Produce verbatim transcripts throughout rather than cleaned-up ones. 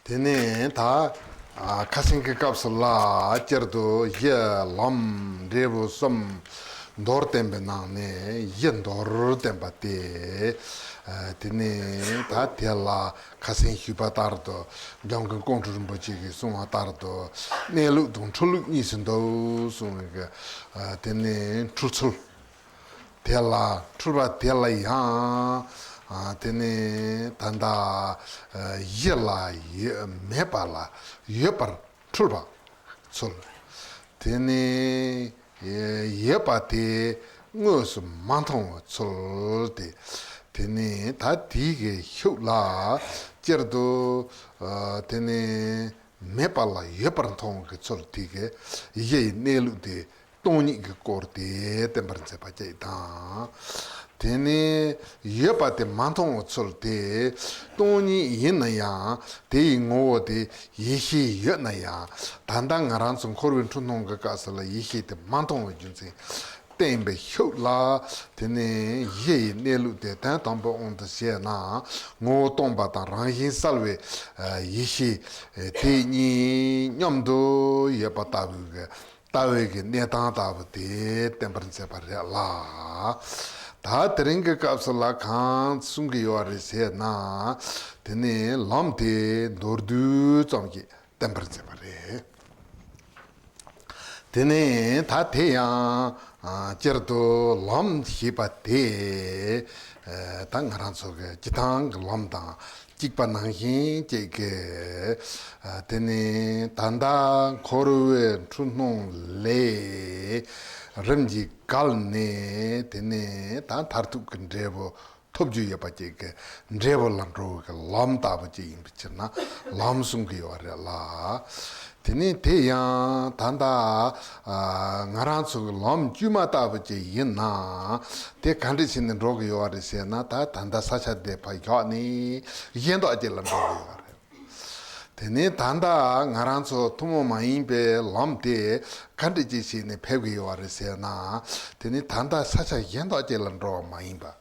དེ་ནས་ད་ཨ་ཁ་སང་གི་སྐབས་སུ་ལ་སྤྱིར་དུ་གཞི་ལམ་འབྲས་བུ་གསུམ་མདོར་བསྟན་པའི་ནང་ནས་གཞི་མདོར་བསྟན་པ་སྟེ། ཨ་དེ་ནས་ད་དེ་ལ་ཁ་སང་ཞུས་པ་ལྟར་དུ་འཇམ་མགོན་ཀོང་སྤྲུལ་རིན་པོ་ཆེ་གིས་གསུངས་པ་ལྟར་དུ་གནས་ལུགས་དང་འཁྲུལ་ལུགས་གཉིས་སུ་འདུ་གསུངས་པའི་གི་ཨ་དེ་ནས་འཁྲུལ་ཚུལ། དེ་ལ་འཁྲུལ་པ་དེ་ལ་ཡང་ཨ་དེ་ནི་ད་ལྟ་ཨ་གཞི་ལ་ཡོད་མེད་པ་ལ་ཡོད་པར་འཁྲུལ་པ་ཚུལ། དེ་ནི་ཡོད་པ་དེ་དངོས་སུ་མ་མཐོང་བའི་ཚུལ་ཏེ། དེ་ནི་ད་དེའི་གི་ཤུགས་ལ་སྤྱིར་དུ་ཨ་དེ་ནི་མེད་པ་ལ་ཡོད་པར་མཐོང་བའི་ཚུལ་དེ་གི་གཞི་ཡི་གནས་ལུགས་དེ་སྟོང་ཉིད་ཀྱི་སྐོར་དེ་བསྟན་པར་མཛད་པ་གཅིག་དང་། དེ་ནས་ཡོད་པ་དེ་མ་མཐོང་བའི་ཚུལ་དེ་སྟོང་ཉིད་ཡིན་ན་ཡང་དེ་ཡི་ངོ་བོ་དེ་ཡེ་ཤེས་ཡོད་ན་ཡང་ད་ལྟ་ང་རང་ཚོ་འཁོར་བའི་འཁྲུལ་སྣང་གི་སྐབས་སུ་ལ་ཡེ་ཤེས་དེ་མ་མཐོང་བའི་རྒྱུ་མཚན་བསྟན་པའི་ཤུགས་ལ། དེ་ནས་གཞི་ཡི་གནས་ལུགས་དེ་དོན་དམ་པའི་དབང་དུ་བྱས་ན་ངོ་བོ་སྟོང་པ་དང་རང་བཞིན་གསལ་བའི་ཡེ་ཤེས་དེ་གཉིས་མཉམ་དུ་ཡོད་པ་ལྟ་བུའི་གི་ལྟ་བའི་གི་གནས་སྟངས་ལྟ་བུ་དེ་བསྟན་པར་མཛད་པ་རེད་ལ། ད་དེ་རིང་གི་སྐབས་སུ་ལ་གང་གསུང་གི་ཡོད་རེད་ཟེར་ན། དེ་ནི་ལམ་དེ་མདོར་བསྡུས་ཙམ་གྱིས་བསྟན་པར་མཛད་པ་རེད། དེ་ནི་ད་དེ་ཡང་སྤྱིར་དུ་ལམ་ཞེས་པ་དེ་ད་ང་རང་ཚོ་གི་སྤྱི་བཏང་གི་ལམ་དང་གཅིག་པ་ནང་བཞིན་གཅིག་གི། དེ་ནི་ད་ལྟ་འཁོར་བའི་འཁྲུལ་སྣང་ལས་རིམ་གྱིས་བརྒལ་ནས་དེ་ནི་ད་མཐར་ཐུག་གི་འབྲས་བུ་ཐོབ་རྒྱུ་ཡོད་པ་ཅིག་གི་འབྲས་བུ་ལ་འགྲོ་བའི་གི་ལམ་ལྟ་བུ་ཅིག་ཡིན་པའི་ཕྱིར་ན་ལམ་གསུང་གི་ཡོད་རེད་ལ། དེ་ནི་དེ་ཡང་ད་ལྟ་ང་རང་ཚོ་གི་ལམ་དཀྱུས་མ་ལྟ་བུ་ཅིག་ཡིན་ན་དེ་ག་འདྲ་བྱས་ནས་འགྲོ་གི་ཡོད་རེད་ཟེར་ན། ད་ད་ལྟ་ས་ཆ་དེ་ཕར་བཞག་ནས་གཞན་དག་ཅིག་ལ་འགྲོ་གི་ཡོད་རེད། དེ་ནས་ད་ལྟ་ང་རང་ཚོ་ཐུན་མོང་མ་ཡིན་པའི་ལམ་དེ་ག་འདྲ་ཅིག་བྱས་ནས་ཕེབས་ཀྱི་ཡོད་རེད་ཟེར་ན། དེ་ནི་ད་ལྟ་ས་ཆ་གཞན་དག་ཅིག་ལ་འགྲོ་བ་མ་ཡིན་པ།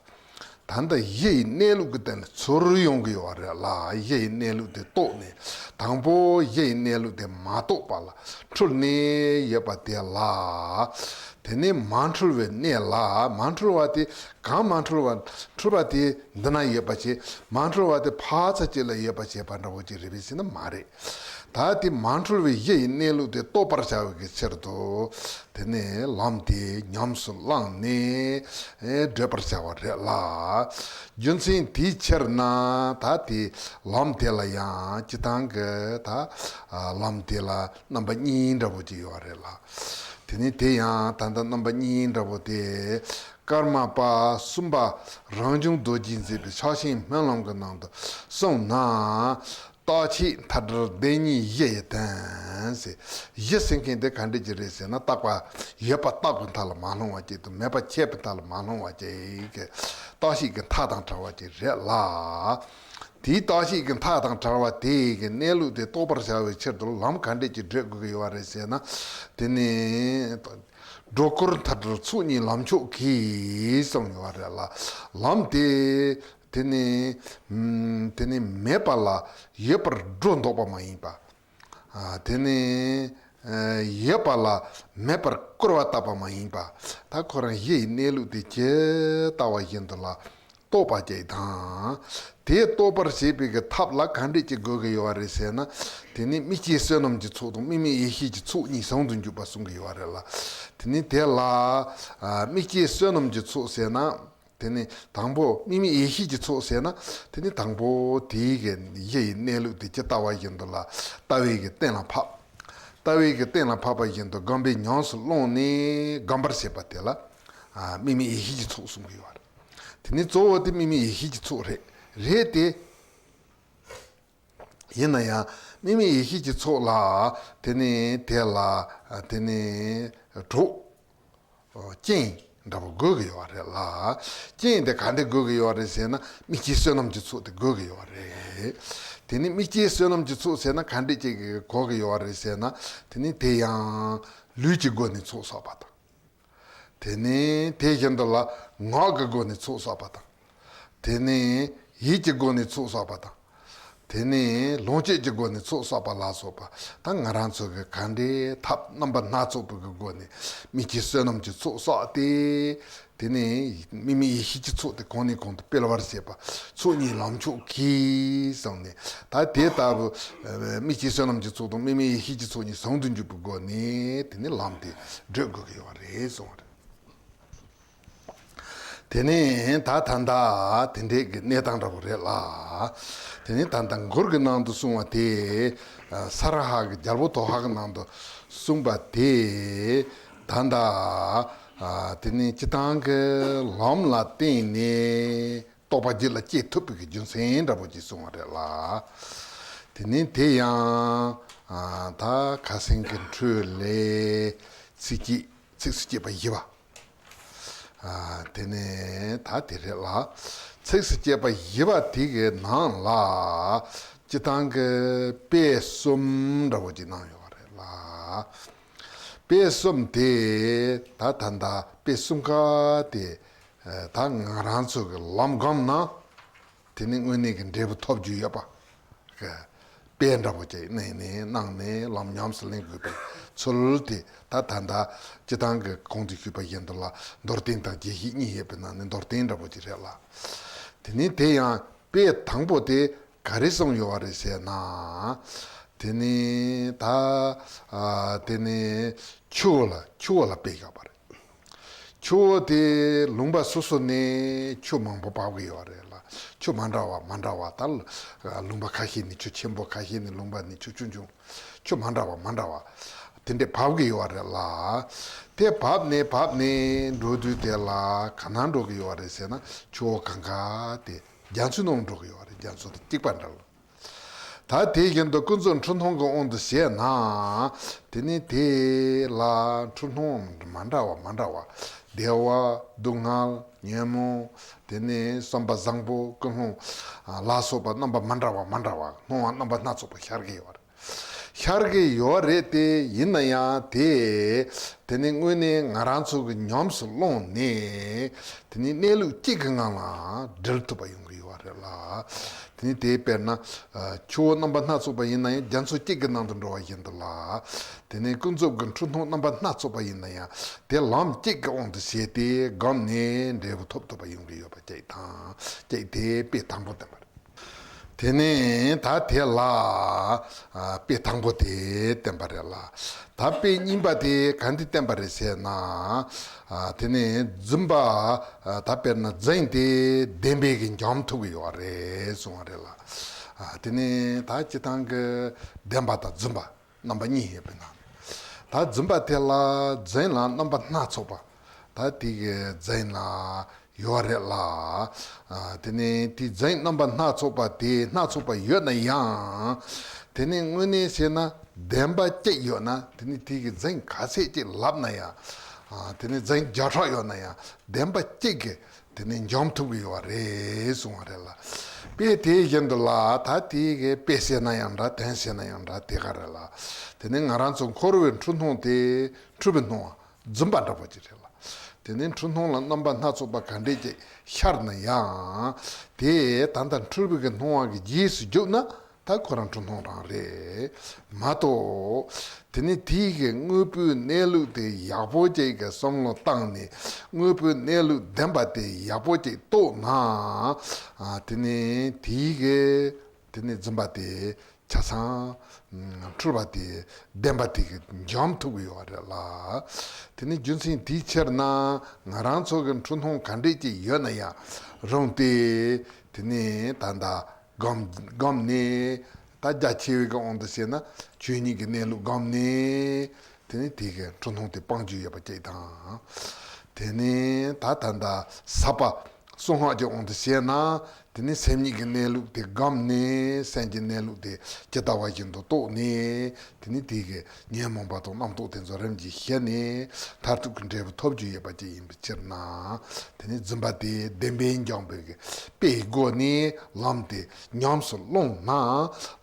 ད་ལྟ་གཞི་ཡི་གནས་ལུགས་ཀྱི་སྟེང་ལ་ཚུར་ཡོང་གི་ཡོད་རེད་ལ། གཞི་ཡི་གནས་ལུགས་དེ་རྟོགས་ནས། དང་པོ་གཞི་ཡི་གནས་ལུགས་དེ་མ་རྟོགས་པ་ལ་འཁྲུལ་ནས་ཡོད་པ་དེ་ལ། དེ་ནས་མ་འཁྲུལ་བའི་གནས་ལ། མ་འཁྲུལ་བ་དེ་གང་མ་འཁྲུལ་བ། འཁྲུལ་བ་དེ་འདི་ན་ཡོད་པ་བྱས། མ་འཁྲུལ་བ་དེ་ཕར་ཚུར་གཅིག་ལ་ཡོད་པ་བྱས་པ་འདྲ་བོ་ཅིག་རེད་པས་ཟེར་ན་མ་རེད། ད་དེ་མ་འཁྲུལ་བའི་གཞི་ཡི་གནས་ལུགས་དེ་རྟོགས་པར་བྱ་བའི་གི་ཕྱིར་དུ། དེ་ནས་ལམ་དེ་ཉམས་སུ་བླངས་ནས་བགྲོད་པར་བྱ་བ་རེད་ལ། རྒྱུ་མཚན་དེའི་ཕྱིར་ན་ད་དེ་ལམ་དེ་ལ་ཡང་སྤྱི་བཏང་གི་ད་ལམ་དེ་ལ་རྣམ་པ་གཉིས་འདྲ་བོ་ཅིག་ཡོད་རེད་ལ། དེ་ནས་དེ་ཡང་ད་ལྟ་རྣམ་པ་གཉིས་འདྲ་བོ་དེ། ཀརྨ་པ་གསུམ་པ་རང་བྱུང་རྡོ་རྗེས་མཛད་པའི་ཕྱག་ཆེན་སྨོན་ལམ་གྱི་ནང་དུ་གསུངས་ན། རྟག་ཆད་མཐའ་བྲལ་བདེན་གཉིས་གཞི་ཡི་དོན་ཟེར། གཞི་ཟེར་མཁན་དེ་ག་འདྲ་ཅིག་རེད་ཟེར་ན། རྟག་པ་ཡོད་པ་རྟག་པའི་མཐའ་ལ་མ་ལྷུང་བ་ཅིག་དང་། མེད་པ་ཆད་པའི་མཐའ་ལ་མ་ལྷུང་བ་ཅིག་གི་རྟག་ཆད་ཀྱི་མཐའ་དང་བྲལ་བ་ཅིག་རེད་ལ། དེའི་རྟག་ཆད་ཀྱི་མཐའ་དང་བྲལ་བ་དེ་གི་གནས་ལུགས་དེ་རྟོགས་པར་བྱ་བའི་ཕྱིར་དུ་ལམ་ག་འདྲས་ཀྱི་བགྲོད་དགོས་ཀྱི་ཡོད་རེད་ཟེར་ན། དེ་ནི་སྒྲོ་སྐུར་མཐའ་བྲལ་ཚོགས་གཉིས་ལམ་མཆོག་གིས་གསུངས་ཡོད་རེད་ལ། ལམ་དེ་དེ་ནི་དེ་ནི་མེད་པ་ལ་ཡོད་པར་སྒྲོ་འདོགས་པ་མ་ཡིན་པ། དེ་ནི་ཡོད་པ་ལ་མེད་པར་སྐུར་བ་བཏབ་པ་མ་ཡིན་པ། ད་ཁོ་རང་གཞི་ཡི་གནས་ལུགས་དེ་ཇི་ལྟ་བ་བཞིན་དུ་ལ་རྟོགས་པ་ཅིག་དང་། དེ་རྟོགས་པར་བྱེད་པའི་གི་ཐབས་ལ་ག་འདྲས་ཅིག་དགོས་ཀྱི་ཡོད་རེད་ཟེར་ན། དེ་ནི་དམིགས་བཅས་བསོད་ནམས་ཀྱི་ཚོགས་དང་དམིགས་མེད་ཡེ་ཤེས་ཀྱི་ཚོགས་གཉིས་ཟུང་དུ་འཇུག་པ་གསུང་གི་ཡོད་རེད་ལ། དེ་ནི་དེ་ལ་དམིགས་བཅས་བསོད་ནམས་ཀྱི་ཚོགས་ཟེར་ན། དེ་ནི་དང་པོ་དམིགས་མེད་ཡེ་ཤེས་ཀྱི་ཚོགས་ཟེར་ན། དེ་ནི་དང་པོ་དེའི་གི་གཞི་ཡི་གནས་ལུགས་དེ་ཇི་ལྟ་བ་བཞིན་དུ་ལ་ལྟ་བའི་གི་གཏན་ལ་ཕབ། ལྟ་བའི་གི་གཏན་ལ་ཕབ་པ་བཞིན་དུ་སྒོམ་པས་ཉམས་སུ་བླངས་ནས་སྒོམ་པར་བྱེད་པ་དེ་ལ་དམིགས་མེད་ཡེ་ཤེས་ཀྱི་ཚོགས་གསུང་གི་ཡོད་རེད། དེ་ནི་གཙོ་བོ་དེ་དམིགས་མེད་ཡེ་ཤེས་ཀྱི་ཚོགས་རེད། རེད་དེ། ཡིན་ན་ཡང་དམིགས་མེད་ཡེ་ཤེས་ཀྱི་ཚོགས་ལ་དེ་ནི་དེ་ལ་དེ་ནི་གྲོགས་རྐྱེན་འདྲ་པོ་དགོས་ཀྱི་ཡོད་རེད་ལ། རྐྱེན་དེ་ག་འདྲ་དགོས་ཀྱི་ཡོད་རེད་ཟེར་ན། དམིགས་བཅས་བསོད་ནམས་ཀྱི་ཚོགས་དེ་དགོས་ཀྱི་ཡོད་རེད། དེ་ནི་དམིགས་བཅས་བསོད་ནམས་ཀྱི་ཚོགས་ཟེར་ན་ག་འདྲ་ཅིག་གི་དགོས་ཀྱི་ཡོད་རེད་ཟེར་ན། དེ་ནི་དེ་ཡང་ལུས་ཀྱི་སྒོ་ནས་ཚོགས་བསགས་པ་དང་། དེ་ནས་དེ་བཞིན་དུ་ལ་ངག་གི་སྒོ་ནས་ཚོགས་བསགས་པ་དང་། དེ་ནས་ཡིད་ཀྱི་སྒོ་ནས་ཚོགས་བསགས་པ་དང་ དེ་ནས་ལོངས་སྤྱོད་ཀྱི་སྒོ་ནས་ཚོགས་བསགས་པ་ལ་སོགས་པ། ད་ང་རང་ཚོ་གི་ག་འདྲའི་ཐབས་རྣམ་པ་སྣ་ཚོགས་པའི་གི་སྒོ་ནས་མི་སྐྱེ་བསོད་ནམས་ཀྱི་ཚོགས་བསགས་ཏེ། དེ་ནས་དམིགས་མེད་ཡེ་ཤེས་ཀྱི་ཚོགས་དེ་གོང་ནས་གོང་དུ་སྤེལ་བར་བྱེད་པ། ཚོགས་གཉིས་ལམ་མཆོག་གིས་གསུངས་ནས། ད་དེ་ལྟ་བུ་མི་སྐྱེ་བསོད་ནམས་ཀྱི་ཚོགས་དང་དམིགས་མེད་ཡེ་ཤེས་ཀྱི་ཚོགས་གཉིས་ཟུང་དུ་འཇུག་པའི་སྒོ་ནས་དེ་ནས་ལམ་དེ་བགྲོད་དགོས་ཀྱི་ཡོད་རེད་གསུངས་པ་རེད། དེ་ནས་ད་ད་ལྟ་དེ་འདྲའི་གི་གནས་སྟངས་འདྲ་པོ་རེད་ལ། དེ་ནས་ད་ལྟ་མགུར་གྱི་ནང་དུ་གསུངས་པ་དེ། ས་ར་ཧ་གི་རྒྱལ་པོ་དོ་ཧ་གི་ནང་དུ་གསུངས་པ་དེ། ད་ལྟ་དེ་ནས་སྤྱིར་བཏང་གི་ལམ་ལ་བརྟེན་ནས་རྟོགས་པ་རྒྱུད་ལ་སྐྱེ་ཐུབ་པའི་གི་རྒྱུ་མཚན་འདྲ་པོ་ཅིག་གསུངས་པ་རེད་ལ། དེ་ནས་དེ་ཡང་ད་ཁ་སེང་གི་འཕྲོས་ལས་ཚིགས་བཅད་ཚིགས་སུ་བཅད་པ་བཞི་པ། ཨ། དེ་ནས་ད་དེ་རེད་ལ། ཚིགས་སུ་བཅད་པ་བཞི་པ་དེ་གི་ནང་ལ། སྤྱིར་བཏང་གི་དཔེ་གསུམ་འདྲ་པོ་ཅིག་གནང་ཡོད་རེད་ལ། དཔེ་གསུམ་དེ་ད་ད་ལྟ་དཔེ་གསུམ་ཀ་དེ། ཨ། ད་ང་རང་ཚོ་གི་ལམ་སྒོམ་ན། དེ་ནི་དངོས་གནས་ཀྱི་འབྲས་བུ་ཐོབ་རྒྱུ་ཡོད་པ། དཔེ་འདྲ་པོ་ཅིག་གནང་ནས་གནང་ནས་ལམ་ཉམས་སུ་ལེན་དགོས་པའི་ཚུལ་དེ། ད་ད་ལྟ་སྤྱིར་བཏང་གི་གོང་དུ་ཞུས་པ་བཞིན་དུ་ལ། མདོར་བསྟན་དང་རྒྱས་བཤད་གཉིས་ཡོད་པའི་ནང་ནས་མདོར་བསྟན་འདྲ་པོ་ཅིག་རེད་ལ། དེ་ནི་དེ་ཡང་དཔེ་དང་པོ་དེ་ག་རེ་གསུངས་ཡོད་པ་རེད་ཟེར་ན། དེ་ནི་ད། ཨ། དེ་ནི་ཆུ་བོ་ལ་ཆུ་བོ་ལ་དཔེ་བཞག་པ་རེད། ཆུ་བོ་དེ་ལུང་པ་སོ་སོ་ནས་ཆུ་མང་པོ་འབབ་ཀྱི་ཡོད་རེད་ལ། ཆུ་མ་འདྲ་བ་མ་འདྲ་བ། ད་ལུང་པ་ཁ་ཤས་ནས་ཆུ་ཆེན་པོ། ཁ་ཤས་ནས་ལུང་པ་ནས་ཆུ་ཆུང་ཆུང་། ཆུ་མ་འདྲ་བ་མ་འདྲ་བ་དེ་འདྲས་འབབ་ཀྱི་ཡོད་རེད་ལ། དེ་འབབ་ནས་འབབ་ནས་འགྲོ་དུས་དེ་ལ་ག་ན་འགྲོ་གི་ཡོད་རེད་ཟེར་ན། ཆུ་བོ་གངྒཱ་དེ་རྒྱ་མཚོའི་ནང་འགྲོ་གི་ཡོད་རེད། རྒྱ་མཚོ་དང་གཅིག་པ་འདྲ་ལ། ད་དེ་བཞིན་དུ་ཀུན་རྫོབ་འཁྲུལ་སྣང་གི་དབང་དུ་བྱས་ན། དེ་ནི་དེ་ལ་འཁྲུལ་སྣང་མ་འདྲ་བ་མ་འདྲ་བ། བདེ་བ་སྡུག་བསྔལ་ཉོན་མོངས། དེ་ནི་བསམ་པ་བཟང་པོ་ཀུན་སློང་ལ་སོགས་པ་རྣམ་པ་མ་འདྲ་བ་མ་འདྲ་བ། སྣང་བ་རྣམ་པ་སྣ་ཚོགས་པ་ཤར་གྱི་ཡོད་རེད། ཤར་གྱི་ཡོད་རེད་དེ། ཡིན་ན་ཡང་དེ། དེ་ནི་དངོས་གནས་ང་རང་ཚོ་གི་ཉམས་སུ་བླངས་ནས། དེ་ནི་གནས་ལུགས་གཅིག་གི་ངང་ལ་འབྲེལ་ཐུབ་པ་ཡོང་གི་ཡོད་རེད་ལ། དེ་ནི་དེ་དཔེར་ན། ཨ། ཆུ་བོ་རྣམ་པ་སྣ་ཚོགས་པ་ཡིན་ན་ཡང་རྒྱ་མཚོ་གཅིག་གི་ནང་དུ་འགྲོ་བ་བཞིན་དུ་ལ། དེ་ནི་ཀུན་རྫོབ་ཀྱི་འཁྲུལ་སྣང་རྣམ་པ་སྣ་ཚོགས་པ་ཡིན་ན་ཡང་དེ་ལམ་གཅིག་གི་དབང་དུ་བྱས་ཏེ་བསྒོམས་ནས་འབྲས་བུ་ཐོབ་ཐུབ་པ་ཡོང་གི་ཡོད་པ་གཅིག་དང་། གཅིག་དེ་དཔེ་དང་པོ་བསྟན་པ་རེད། དེ་ནས་ད་དེ་ལ། ཨ། དཔེ་དང་པོ་དེ་བསྟན་པ་རེད་ལ། ད་དཔེ་གཉིས་པ་དེ་ག་འདི་བསྟན་པ་རེད་ཟེར་ན། ཨ། དེ་ནས་རྫུན་པ། ཨ། ད་དཔེར་ན་རྫུན་དེ་བདེན་པའི་གི་འཇོམས་ཐུབ་ཀྱི་ཡོད་རེད་གསུངས་པ་རེད་ལ། ཨ། དེ་ནས་ད་སྤྱིར་བཏང་གི་བདེན་པ་དང་རྫུན་པ་རྣམ་པ་གཉིས་ཡོད་པའི་ནང་། ད་རྫུན་པ་དེ་ལ་རྫུན་ལ་རྣམ་པ་སྣ་ཚོགས་པ། ད་དེ་གི་རྫུན་ལ་ཡོད་རེད་ལ། ཨ། དེ་ནས་དེའི་རྫུན་རྣམ་པ་སྣ་ཚོགས་པ་དེ་སྣ་ཚོགས་པ་ཡོད་ན་ཡང་། དེ་ནི་དངོས་གནས་བྱས་ན་བདེན་པ་གཅིག་ཡོད་ན། དེ་ནི་དེ་གི་རྫུན་ག་ཚད་ཅིག་ལབ་ན་ཡང་། ཨ། དེ་ནི་རྫུན་བརྒྱ་ཕྲག་ཡོད་ན་ཡང་བདེན་པ་གཅིག་གིས་དེ་ནི་འཇོམས་ཐུབ་ཀྱི་ཡོད་རེད་གསུངས་པ་རེད་ལ། དཔེ་དེ་བཞིན་དུ་ལ། ད་དེ་གི་དཔེ་བྱས་ན་ཡང་འདྲ། དོན་བྱས་ན་ཡང་འདྲ། དེ་ག་རེད་ལ། དེ་ནི་ང་རང་ཚོ་འཁོར་བའི་འཁྲུལ་སྣང་དེ་འཁྲུལ་པའི་སྣང་བ། རྫུན་པ་འདྲ་པོ་ཅིག་རེད་ལ། དེ་ནི་འཁྲུལ་སྣང་ལ་རྣམ་པ་སྣ་ཚོགས་པ་ག་འདྲས་ཅིག་ཤར་ན་ཡང་། དེ་ད་ལྟ་འཁྲུལ་པའི་གི་སྣང་བ་གི་རྗེས་སུ་རྒྱུགས་ན། ད་ཁོ་རང་འཁྲུལ་སྣང་རང་རེད་མ་གཏོགས། དེ་ནི་དེའི་གི་དངོས་པོའི་གནས་ལུགས་དེ་ཡག་པོ་ཅིག་གི་བསམ་བློ་བཏང་ནས། དངོས་པོའི་གནས་ལུགས་བདེན་པ་དེ་ཡག་པོ་ཅིག་རྟོགས་ན། ཨ། དེ་ནི་དེའི་གི་དེ་ནི་རྫུན་པ་དེ། ཆ་ཚང་འཁྲུལ་པ་དེ་བདེན་པ་དེ་གིས་འཇོམས་ཐུབ་ཀྱི་ཡོད་རེད་ལ། དེ་ནི་རྒྱུ་མཚན་དེའི་ཕྱིར་ན། ང་རང་ཚོ་གི་འཁྲུལ་སྣང་ག་འདྲས་ཅིག་ཡོད་ན་ཡང་རུང་སྟེ། དེ་ནི་ད་ལྟ་བསྒོམ་བསྒོམས་ནས། ད་རྒྱ་ཆེ་བའི་གི་དབང་དུ་བྱས་ན་ཆོས་ཉིད་ཀྱི་གནས་ལུགས་བསྒོམས་ནས། དེ་ནི་དེ་གི་འཁྲུལ་སྣང་དེ་སྤང་རྒྱུ་ཡོད་པ་གཅིག་དང་། དེ་ནི་ད་ད་ལྟ་ཟབ་པ་གསང་སྔགས་ཀྱི་དབང་དུ་བྱས་ན། དེ་ནི་སེམས་ཉིད་ཀྱི་གནས་ལུགས་དེ་བསྒོམས་ནས། སེམས་ཀྱི་གནས་ལུགས་དེ་ཇི་ལྟ་བ་བཞིན་དུ་རྟོགས་ནས། དེ་ནི་དེ་གི་ཉོན་མོངས་པ་དང་རྣམ་རྟོག་དེ་ཚོ་རིམ་གྱིས་ཞི་ནས། མཐར་ཐུག་གི་འབྲས་བུ་ཐོབ་རྒྱུ་ཡོད་པ་ཅིག་ཡིན་པའི་ཕྱིར་ན། དེ་ནི་རྫུན་པ་དེ་བདེན་པས་འཇོམས་པའི་གི་དཔེའི་སྒོ་ནས་ལམ་དེ་ཉམས་སུ་བླངས་ན།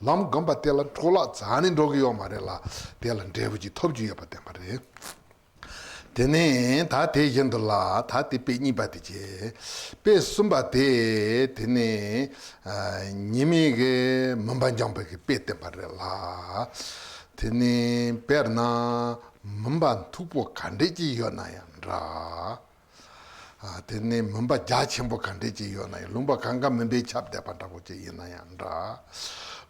ལམ་བསྒོམས་པ་དེ་ལ་འཕྲོ་བརླག་རྩ་ནས་འགྲོ་གི་ཡོད་མ་རེད་ལ། དེ་ལ་འབྲས་བུ་ཅིག་ཐོབ་རྒྱུ་ཡོད་པ་བསྟན་པ་རེད། དེ་ནས་ད་དེ་བཞིན་དུ་ལ་ད་དེ་དཔེ་གཉིས་པ་དེ་བྱས། དཔེ་གསུམ་པ་དེ་དེ་ནས་ཨ་ཉི་མའི་གི་མུན་པ་འཇོམས་པའི་གི་དཔེ་བསྟན་པ་རེད་ལ། དེ་ནས་དཔེར་ན་མུན་པ་མཐུག་པོ་ག་འདྲས་ཅིག་ཡོད་ན་ཡང་འདྲ། ཨ་དེ་ནས་མུན་པ་རྒྱ་ཆེན་པོ་ག་འདྲས་ཅིག་ཡོད་ན་ཡང་། ལུང་པ་གང་ག་མུན་པས་ཁྱབ་བསྡད་པ་འདྲ་པོ་ཅིག་ཡིན་ན་ཡང་འདྲ།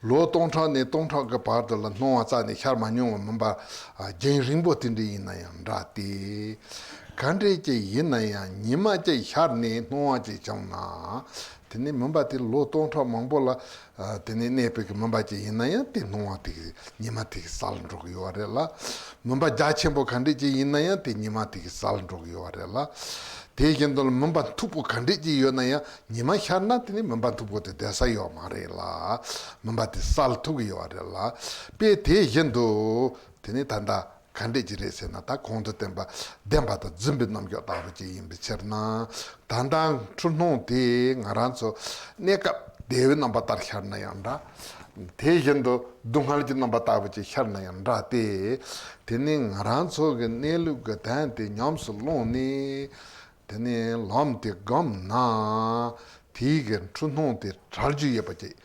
ལོ་སྟོང་ཕྲག་ནས་སྟོང་ཕྲག་གི་བར་དུ་ལ་སྣང་བ་རྩ་ནས་ཤར་མ་མྱོང་བའི་མུན་པ་ཨ་རྒྱུན་རིང་པོ་དེ་འདྲ་ཡིན་ན་ཡང་འདྲ་སྟེ། ག་འདྲས་ཅིག་ཡིན་ན་ཡང་ཉི་མ་ཅིག་ཤར་ནས་སྣང་བ་ཅིག་བྱུང་ན། དེ་ནས་མུན་པ་དེ་ལོ་སྟོང་ཕྲག་མང་པོ་ལ་ཨ་དེ་ནས་གནས་པའི་གི་མུན་པ་ཅིག་ཡིན་ན་ཡང་དེ་སྣང་བ་དེ་གི་ཉི་མ་དེ་གི་སལ་འགྲོ་གི་ཡོད་རེད་ལ། མུན་པ་རྒྱ་ཆེན་པོ་ག་འདྲས་ཅིག་ཡིན་ན་ཡང་དེ་ཉི་མ་དེ་གི་སལ་འགྲོ་གི་ཡོད་རེད་ལ། དེ་བཞིན་དུ་ལ་མུན་པ་མཐུག་པོ་ག་འདྲས་ཅིག་ཡོད་ན་ཡང་ཉི་མ་ཤར་ན་དེ་ནི་མུན་པ་མཐུག་པོ་དེ་བསྡད་ས་ཡོད་མ་རེད་ལ། མུན་པ་དེ་སལ་ཐུབ་ཀྱི་ཡོད་རེད་ལ། དཔེ་དེ་བཞིན་དུ་དེ་ནི་ད་ལྟ་ག་འདྲས་ཅིག་རེད་ཟེར་ན། ད་གོང་དུ་བསྟན་པ་བདེན་པ་དང་རྫུན་པའི་རྣམ་འགྱུར་ལྟ་བུ་ཅིག་ཡིན་པའི་ཕྱིར་ན། ད་ལྟ་འཁྲུལ་སྣང་དེ་ང་རང་ཚོ་གནས་སྐབས་བདེ་བའི་རྣམ་པ་ལྟར་ཤར་ན་ཡང་འདྲ། དེ་བཞིན་དུ་སྡུག་བསྔལ་གྱི་རྣམ་པ་ལྟ་བུ་ཅིག་ཤར་ན་ཡང་འདྲ་སྟེ། དེ་ནི་ང་རང་ཚོ་གི་གནས་ལུགས་ཀྱི་དོན་དེ་ཉམས་སུ་བླངས་ནས། དེ་ནས་ལམ་དེ་བསྒོམས་ན། དེའི་གི་འཁྲུལ་སྣང་དེ་བྲལ་རྒྱུ་ཡོད་པ་ཅིག་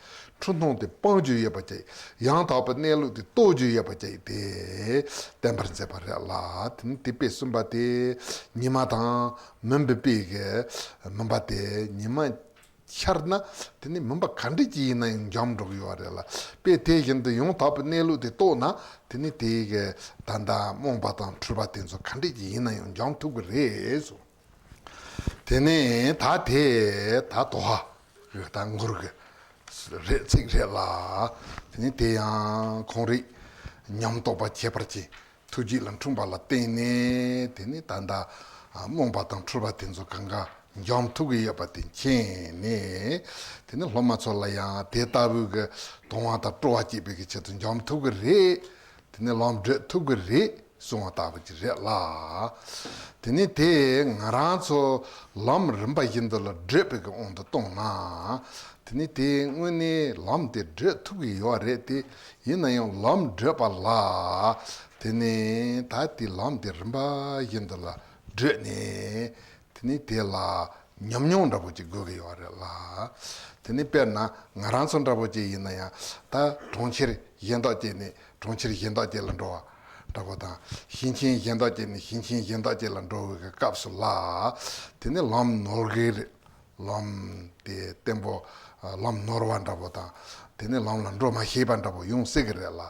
འཁྲུལ་སྣང་དེ་སྤང་རྒྱུ་ཡོད་པ་ཅིག་ཡང་དག་པའི་གནས་ལུགས་དེ་རྟོགས་རྒྱུ་ཡོད་པ་ཅིག་དེ་བསྟན་པར་མཛད་པ་རེད་ལ། དེ་ནི་དེ་དཔེ་གསུམ་པ་དེ་ཉི་མ་དང་མུན་པའི་དཔེ་གི་མུན་པ་དེ་ཉི་མ་ཤར་ན་དེ་ནི་མུན་པ་ག་འདྲ་ཅིག་ཡིན་ན་ཡང་འཇོམས་འགྲོ་གི་ཡོད་རེད་ལ། དཔེ་དེ་བཞིན་དུ་ཡང་དག་པའི་གནས་ལུགས་དེ་རྟོགས་ན་དེ་ནི་དེའི་གི་ད་ལྟ་རྨོངས་པ་དང་འཁྲུལ་པ་དེ་ཚོ་ག་འདྲ་ཅིག་ཡིན་ན་ཡང་འཇོམས་ཐུབ་ཀྱི་རེད་གསུངས། དེ་ནས་ད་དེ་ད་དོ་ཧ་གི་ད་མགུར་གི་རེད་ཚིག་རེད་ལ། དེ་ནས་དེ་ཡང་ཁོང་རིག་ཉམས་རྟོགས་པ་ཁྱད་པར་ཅན་ཐུགས་རྗེ་ལ་འཁྲུངས་པ་ལ་བརྟེན་ནས་དེ་ནས་ད་ལྟ་རྨོངས་པ་དང་འཁྲུལ་པ་དེ་ཚོ་གང་ག་འཇོམས་ཐུབ་ཀྱི་ཡོད་པ་དེ་མཁྱེན་ནས། དེ་ནས་སློབ་མ་ཚོ་ལ་ཡང་དེ་ལྟ་བུའི་གི་དང་བ་དང་སྤྲོ་བ་སྐྱེད་པའི་གི་ཆེད་དུ་འཇོམས་ཐུབ་ཀྱི་རེད། དེ་ནས་ལམ་བགྲོད་ཐུབ་ཀྱི་རེད་གསུང་བ་ལྟ་བུ་ཅིག་རེད་ལ། དེ་ནས་དེ་ང་རང་ཚོ་ལམ་རིམ་པ་བཞིན་དུ་ལ་བགྲོད་པའི་གི་དབང་དུ་བཏང་ན། དེ་ནས་དེ་དངོས་གནས་ལམ་དེ་བགྲོད་ཐུབ་ཀྱི་ཡོད་རེད་དེ། ཡིན་ན་ཡང་ལམ་བགྲོད་པ་ལ། དེ་ནས་ད་དེ་ལམ་དེ་རིམ་པ་བཞིན་དུ་ལ་བགྲོད་ནས། དེ་ནས་དེ་ལ་ཉམས་མྱོང་འདྲ་པོ་ཅིག་དགོས་ཀྱི་ཡོད་རེད་ལ། དེ་ནས་དཔེར་ན་ང་རང་ཚོ་འདྲ་པོ་ཅིག་ཡིན་ན་ཡང་ད་གྲོང་ཁྱེར་གཞན་དག་ཅིག་ནས་གྲོང་ཁྱེར་གཞན་དག་ཅིག་ལ་འགྲོ་བ་འདྲ་པོ་དང་། ཞིང་ཆེན་གཞན་དག་ཅིག་ནས་ཞིང་ཆེན་གཞན་དག་ཅིག་ལ་འགྲོ་བའི་གི་སྐབས་སུ་ལ། དེ་ནས་ལམ་ནོར་གི་རེད། ལམ་དེ་བརྟན་པོ་ལམ་ནོར་བ་འདྲ་པོ་དང་། དེ་ནས་ལམ་ལ་འགྲོ་མ་ཤེས་པ་འདྲ་པོ་ཡོང་སྲིད་ཀྱི་རེད་ལ།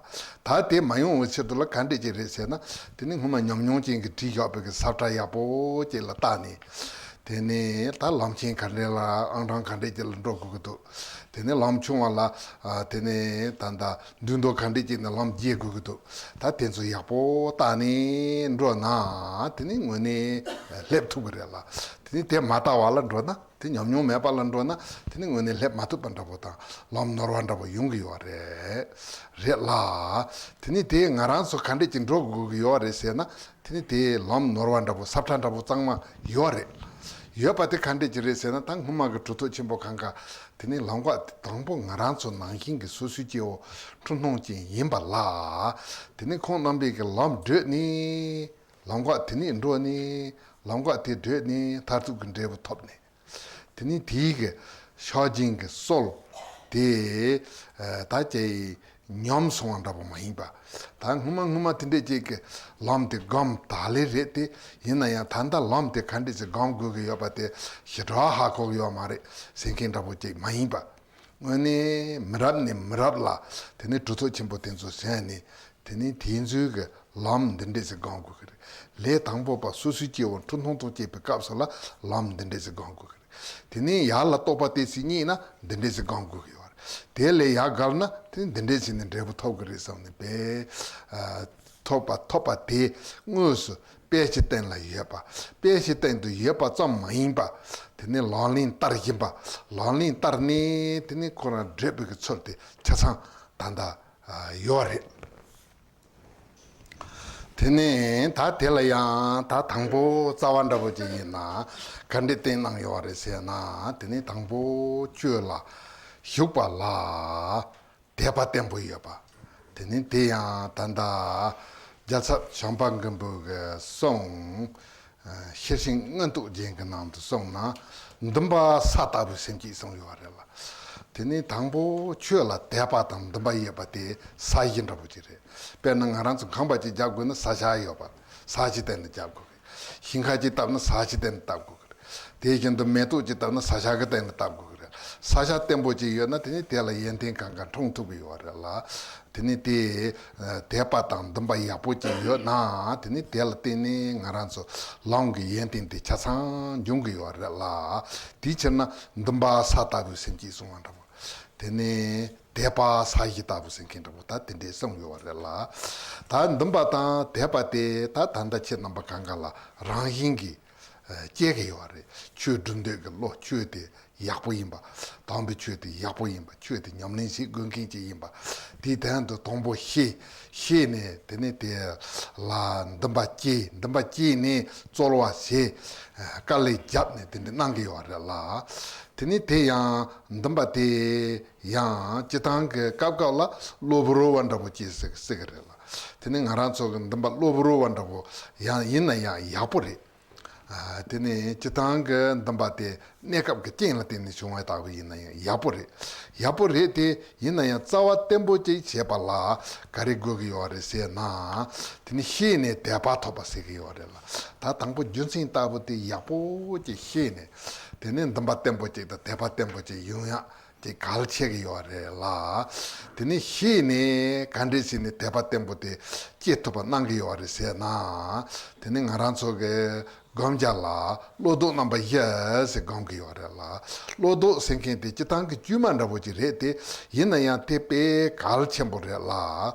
ད་དེ་མ་ཡོང་བའི་ཕྱིར་དུ་ལ་ག་འདྲས་ཅིག་རེད་ཟེར་ན། དེ་ནི་སྔོན་མ་ཉམས་མྱོང་ཅན་གྱིས་བྲིས་བཞག་པའི་གི་ས་ཁྲ་ཡག་པོ་ཅིག་ལ་བལྟས་ནས། དེ་ནས་ད་ལམ་ཆེན་ག་འདྲས་ལ་ཨང་གྲངས་ག་འདྲས་ཅིག་ལ་འགྲོ་དགོས་ཀྱི་འདུག་དེ་ནས་ལམ་ཆུང་བ་ལ་ཨ་དེ་ནས་ད་ལྟ་མདུན་མདོ་ག་འདྲས་ཅིག་ནས་ལམ་བརྒལ་དགོས་ཀྱི་འདུག་ད་དེ་ཚོ་ཡག་པོ་བལྟས་ནས་འགྲོ་ན་དེ་ནི་དངོས་གནས་སླེབས་ཐུབ་ཀྱི་རེད་ལ། དེ་ནི་དེ་མ་བལྟ་བ་ལ་འགྲོ་ན། དེ་ཉམས་མྱོང་མེད་པ་ལ་འགྲོ་ན་དེ་ནི་དངོས་གནས་སླེབས་མ་ཐུབ་པ་འདྲ་པོ་དང་ལམ་ནོར་བ་འདྲ་པོ་ཡོང་གི་ཡོད་རེད། རེད་ལ། དེ་ནི་དེ་ང་རང་ཚོ་ག་འདྲས་ཀྱིས་འགྲོ་དགོས་ཀྱི་ཡོད་རེད་ཟེར་ན། དེ་ནི་དེ་ལམ་ནོར་བ་འདྲ་པོ་ས་ཁྲ་འདྲ་པོ་གཙང་མ་ཡོད་རེད། ཡོད་པ་དེ་ག་འདྲས་ཀྱི་རེད་ཟེར་ན། ད་སྔོན་མ་གི་གྲུབ་ཐོབ་ཆེན་པོ་གང་ག་དེ་ནི་ལམ་ཀ་དེ་དང་པོ་ང་རང་ཚོ་ནང་བཞིན་གྱི་སོ་སོའི་སྐྱེ་བོ་འཁྲུལ་སྣང་ཅན་ཡིན་པ་ལ། དེ་ནི་ཁོང་རྣམ་པས་ཀྱི་ལམ་བགྲོད་ནས་ལམ་ཀ་དེ་ནས་འགྲོ་ནས་ལམ་ཀ་དེ་བགྲོད་ནས་མཐར་ཐུག་གི་འབྲས་བུ་ཐོབ་ནས། དེ་ནས་དེའི་གི་ཕྱག་རྒྱུན་གྱི་སྲོལ་དེ་ད་ཅིག་ཉམས་སོང་བ་འདྲ་པོ་མ་ཡིན་པ། ད་སྔོན་མ་སྔོན་མ་དེ་འདྲས་ཅིག་གི་ལམ་དེ་སྒོམ་ད་ལེ་རེད་དེ། ཡིན་ན་ཡང་ད་ལྟ་ལམ་དེ་ག་འདྲས་ཅིག་སྒོམ་དགོས་ཀྱི་ཡོད་པ་དེ་ཞེ་དྲག་ཧ་གོ་གི་ཡོད་མ་རེད་ཟེར་མཁན་འདྲ་པོ་ཅིག་མ་ཡིན་པ། དངོས་གནས་མི་རབས་ནས་མི་རབས་ལ་དེ་ནས་གྲུབ་ཐོབ་ཆེན་པོ་དེ་ཚོ་གསན་ནས། དེ་ནས་དེ་ཚོའི་གི་ལམ་འདི་འདྲས་ཅིག་སྒོམ་དགོས་ཀྱི་རེད། ལས་དང་པོ་པ་སོ་སོའི་སྐྱེ་བོ་འཁྲུལ་སྣང་དང་བཅས་པའི་སྐབས་སུ་ལ་ལམ་འདི་འདྲས་ཅིག་སྒོམ་དགོས་ཀྱི་རེད། དེ་ནས་ཡར་ལ་རྟོགས་པ་དེ་ཚོས་རྙེད་ན་འདི་འདྲས་ཅིག་སྒོམ་དགོས་ཀྱི་ཡོད་རེད། དེ་ལས་ཡར་བརྒལ་ན་དེ་ནས་འདི་འདྲས་ཅིག་ནས་འབྲས་བུ་ཐོབ་ཀྱི་རེད་བསམ་ནས་པས། ཐོབ་པ་ཐོབ་པ་དེ་དངོས་སུ་དཔེ་ཆའི་སྟེང་ལ་ཡོད་པ། དཔེ་ཆའི་སྟེང་དུ་ཡོད་པ་ཙམ་མ་ཡིན་པ། དེ་ནས་ལག་ལེན་བསྟར་བཞིན་པ། ལག་ལེན་བསྟར་ནས་དེ་ནས་ཁོ་རང་བགྲོད་པའི་གི་ཚུལ་དེ་ཆ་ཚང་ད་ལྟ་ཡོད་རེད། དེ་ནས་ད་དེ་ལ་ཡང་ད་དང་པོ་རྩ་བ་འདྲ་པོ་ཅིག་ཡིན་ན་ག་འདྲས་བསྟན་གནང་ཡོད་རེད་ཟེར་ན། དེ་ནས་དང་པོ་ཆོས་ལ་ཞུགས་པ་ལ། དད་པ་བརྟན་པོ་ཡོད་པ། དེ་ནི་དེ་ཡང་ད་ལྟ་ རྒྱལ་ཚབ་བྱམས་པ་མགོན་པོ་གི་གསུང་། ཤེར་ཕྱིན་མངོན་རྟོགས་རྒྱན་གྱི་ནང་དུ་གསུངས་ན། འདུན་པ་ས་ལྟ་བུའི་སེམས་ཀྱིས་གསུངས་ཡོད་རེད་ལ། དེ་ནས་དང་པོ་ཆོས་ལ་དད་པ་དང་འདུན་པ་ཡོད་པ་དེ་ས་གཞི་འདྲ་པོ་ཅིག་རེད། དཔེར་ན་ང་རང་ཚོ་ཁང་པ་ཅིག་རྒྱབ་དགོས་ན་ས་ཆ་ཡོད་པ། ས་གཞི་བརྟེན་ནས་རྒྱབ་དགོས་རེད། ཞིང་ཁ་ཅིག་བཏབ་ན་ས་གཞི་བརྟེན་ནས་བཏབ་དགོས་རེད། དེ་བཞིན་དུ་མེ་ཏོག་ཅིག་བཏབ་ན་ས་ཆ་གི་བརྟེན་ནས་བཏབ་དགོས་རེད། ས་ཆ་བརྟན་པོ་ཅིག་ཡོད་ན་དེ་ནི་དེ་ལ་ཡོན་ཏན་གང་ག་འཁྲུངས་ཐུབ་ཀྱི་ཡོད་རེད་ལ། དེ་ནི་དེ་དད་པ་དང་འདུན་པ་ཡག་པོ་ཅིག་ཡོད་ན་དེ་ནི་དེ་ལ་བརྟེན་ནས་ང་རང་ཚོ་ལམ་གྱི་ཡོན་ཏན་དེ་ཆ་ཚང་འབྱུང་གི་ཡོད་རེད་ལ། དེའི་ཕྱིར་ན་འདུན་པ་ས་ལྟ་བུའི་སེམས་ཀྱིས་གསུངས་པ་འདྲ་བོ། དེ་ནི་དད་པ་ས་གཞི་ལྟ་བུ་ཟེར་མཁན་འདྲ་བོ་ད་དེ་འདྲའི་གསུངས་ཡོད་པ་རེད་ལ། ད་འདུན་པ་དང་དད་པ་དེ་ད་ད་ལྟ་ཁྱེད་རྣམ་པ་གང་ག་ལ་རང་བཞིན་གྱིས་སྐྱེ་གི་ཡོད་རེད། ཆོས་སྒྲུབ་འདོད་ཀྱི་བློ། ཆོས་དེ་ཡག་པོ་ཡིན་པ། དམ་པའི་ཆོས་དེ་ཡག་པོ་ཡིན་པ། ཆོས་དེ་ཉམས་ལེན་བྱེད་དགོས་མཁན་ཅིག་ཡིན་པ། དེའི་དོན་དུ་དང་པོ་ཤེས། ཤེས་ནས་དེ་ནས་དེ་ལ་འདུན་པ་སྐྱེས། འདུན་པ་སྐྱེས་ནས་རྩོལ་བ་བྱས། དཀའ་ལས་བརྒྱབ་ནས་དེ་འདྲ་གནང་གི་ཡོད་རེད་ལ། དེ་ནས་དེ་ཡང་འདུན་པ་དེ་ཡང་སྤྱི་བཏང་གི་སྐབས་སྐབས་ལ་གློ་བུར་བ་འདྲ་པོ་སྐྱེ་སྲིད་སྲིད་གི་རེད་ལ། དེ་ནས་ང་རང་ཚོ་གི་འདུན་པ་གློ་བུར་བ་འདྲ་པོ་ཡང་ཡིན་ན་ཡང་ཡག་པོ་རེད། ཨ། དེ་ནས་སྤྱི་བཏང་གི་འདུན་པ་དེ་གནས་སྐབས་ཀྱི་རྐྱེན་ལ་བརྟེན་ནས་བྱུང་བ་ལྟ་བུ་ཡིན་ན་ཡང་ཡག་པོ་རེད། ཡག་པོ་རེད་དེ། ཡིན་ན་ཡང་རྩ་བ་བརྟན་པོ་ཅིག་བྱེད་པ་ལ་ག་རེ་དགོས་ཀྱི་ཡོད་རེད་ཟེར་ན། དེ་ནི་ཤེས་ནས་དད་པ་ཐོབ་པ་ཟེར་གྱི་ཡོད་རེད་ལ། ད་དང་པོ་རྒྱུ་མཚན་ལྟ་བུ་དེ་ཡག་པོ་ཅིག་ཤེས་ནས། དེ་ནས་འདུན་པ་བརྟན་པོ་ཅིག་དང་དད་པ་བརྟན་པོ་ཅིག་ཡོང་ཡག་དེ་གལ་ཆེ་གི་ཡོད་རེད་ལ། དེ་ནས་ཤེས་ནས་ག་འདྲས་བྱས་ནས་དད་པ་བརྟན་པོ་དེ་སྐྱེ་ཐུབ་པ་གནང་གི་ཡོད་རེད་ཟེར་ན། དེ་ནས་ང་རང་ཚོ་གི་སྒོམ་རྒྱག་ལ་བློ་ལྡོག་རྣམ་པ་བཞི་ཟེར་སྒོམ་གི་ཡོད་རེད་ལ། བློ་ལྡོག་ཟེར་མཁན་དེ་སྤྱི་བཏང་གི་དཀྱུས་མ་འདྲ་པོ་ཅིག་རེད་དེ། ཡིན་ན་ཡང་དེ་དཔེ་གལ་ཆེན་པོ་རེད་ལ།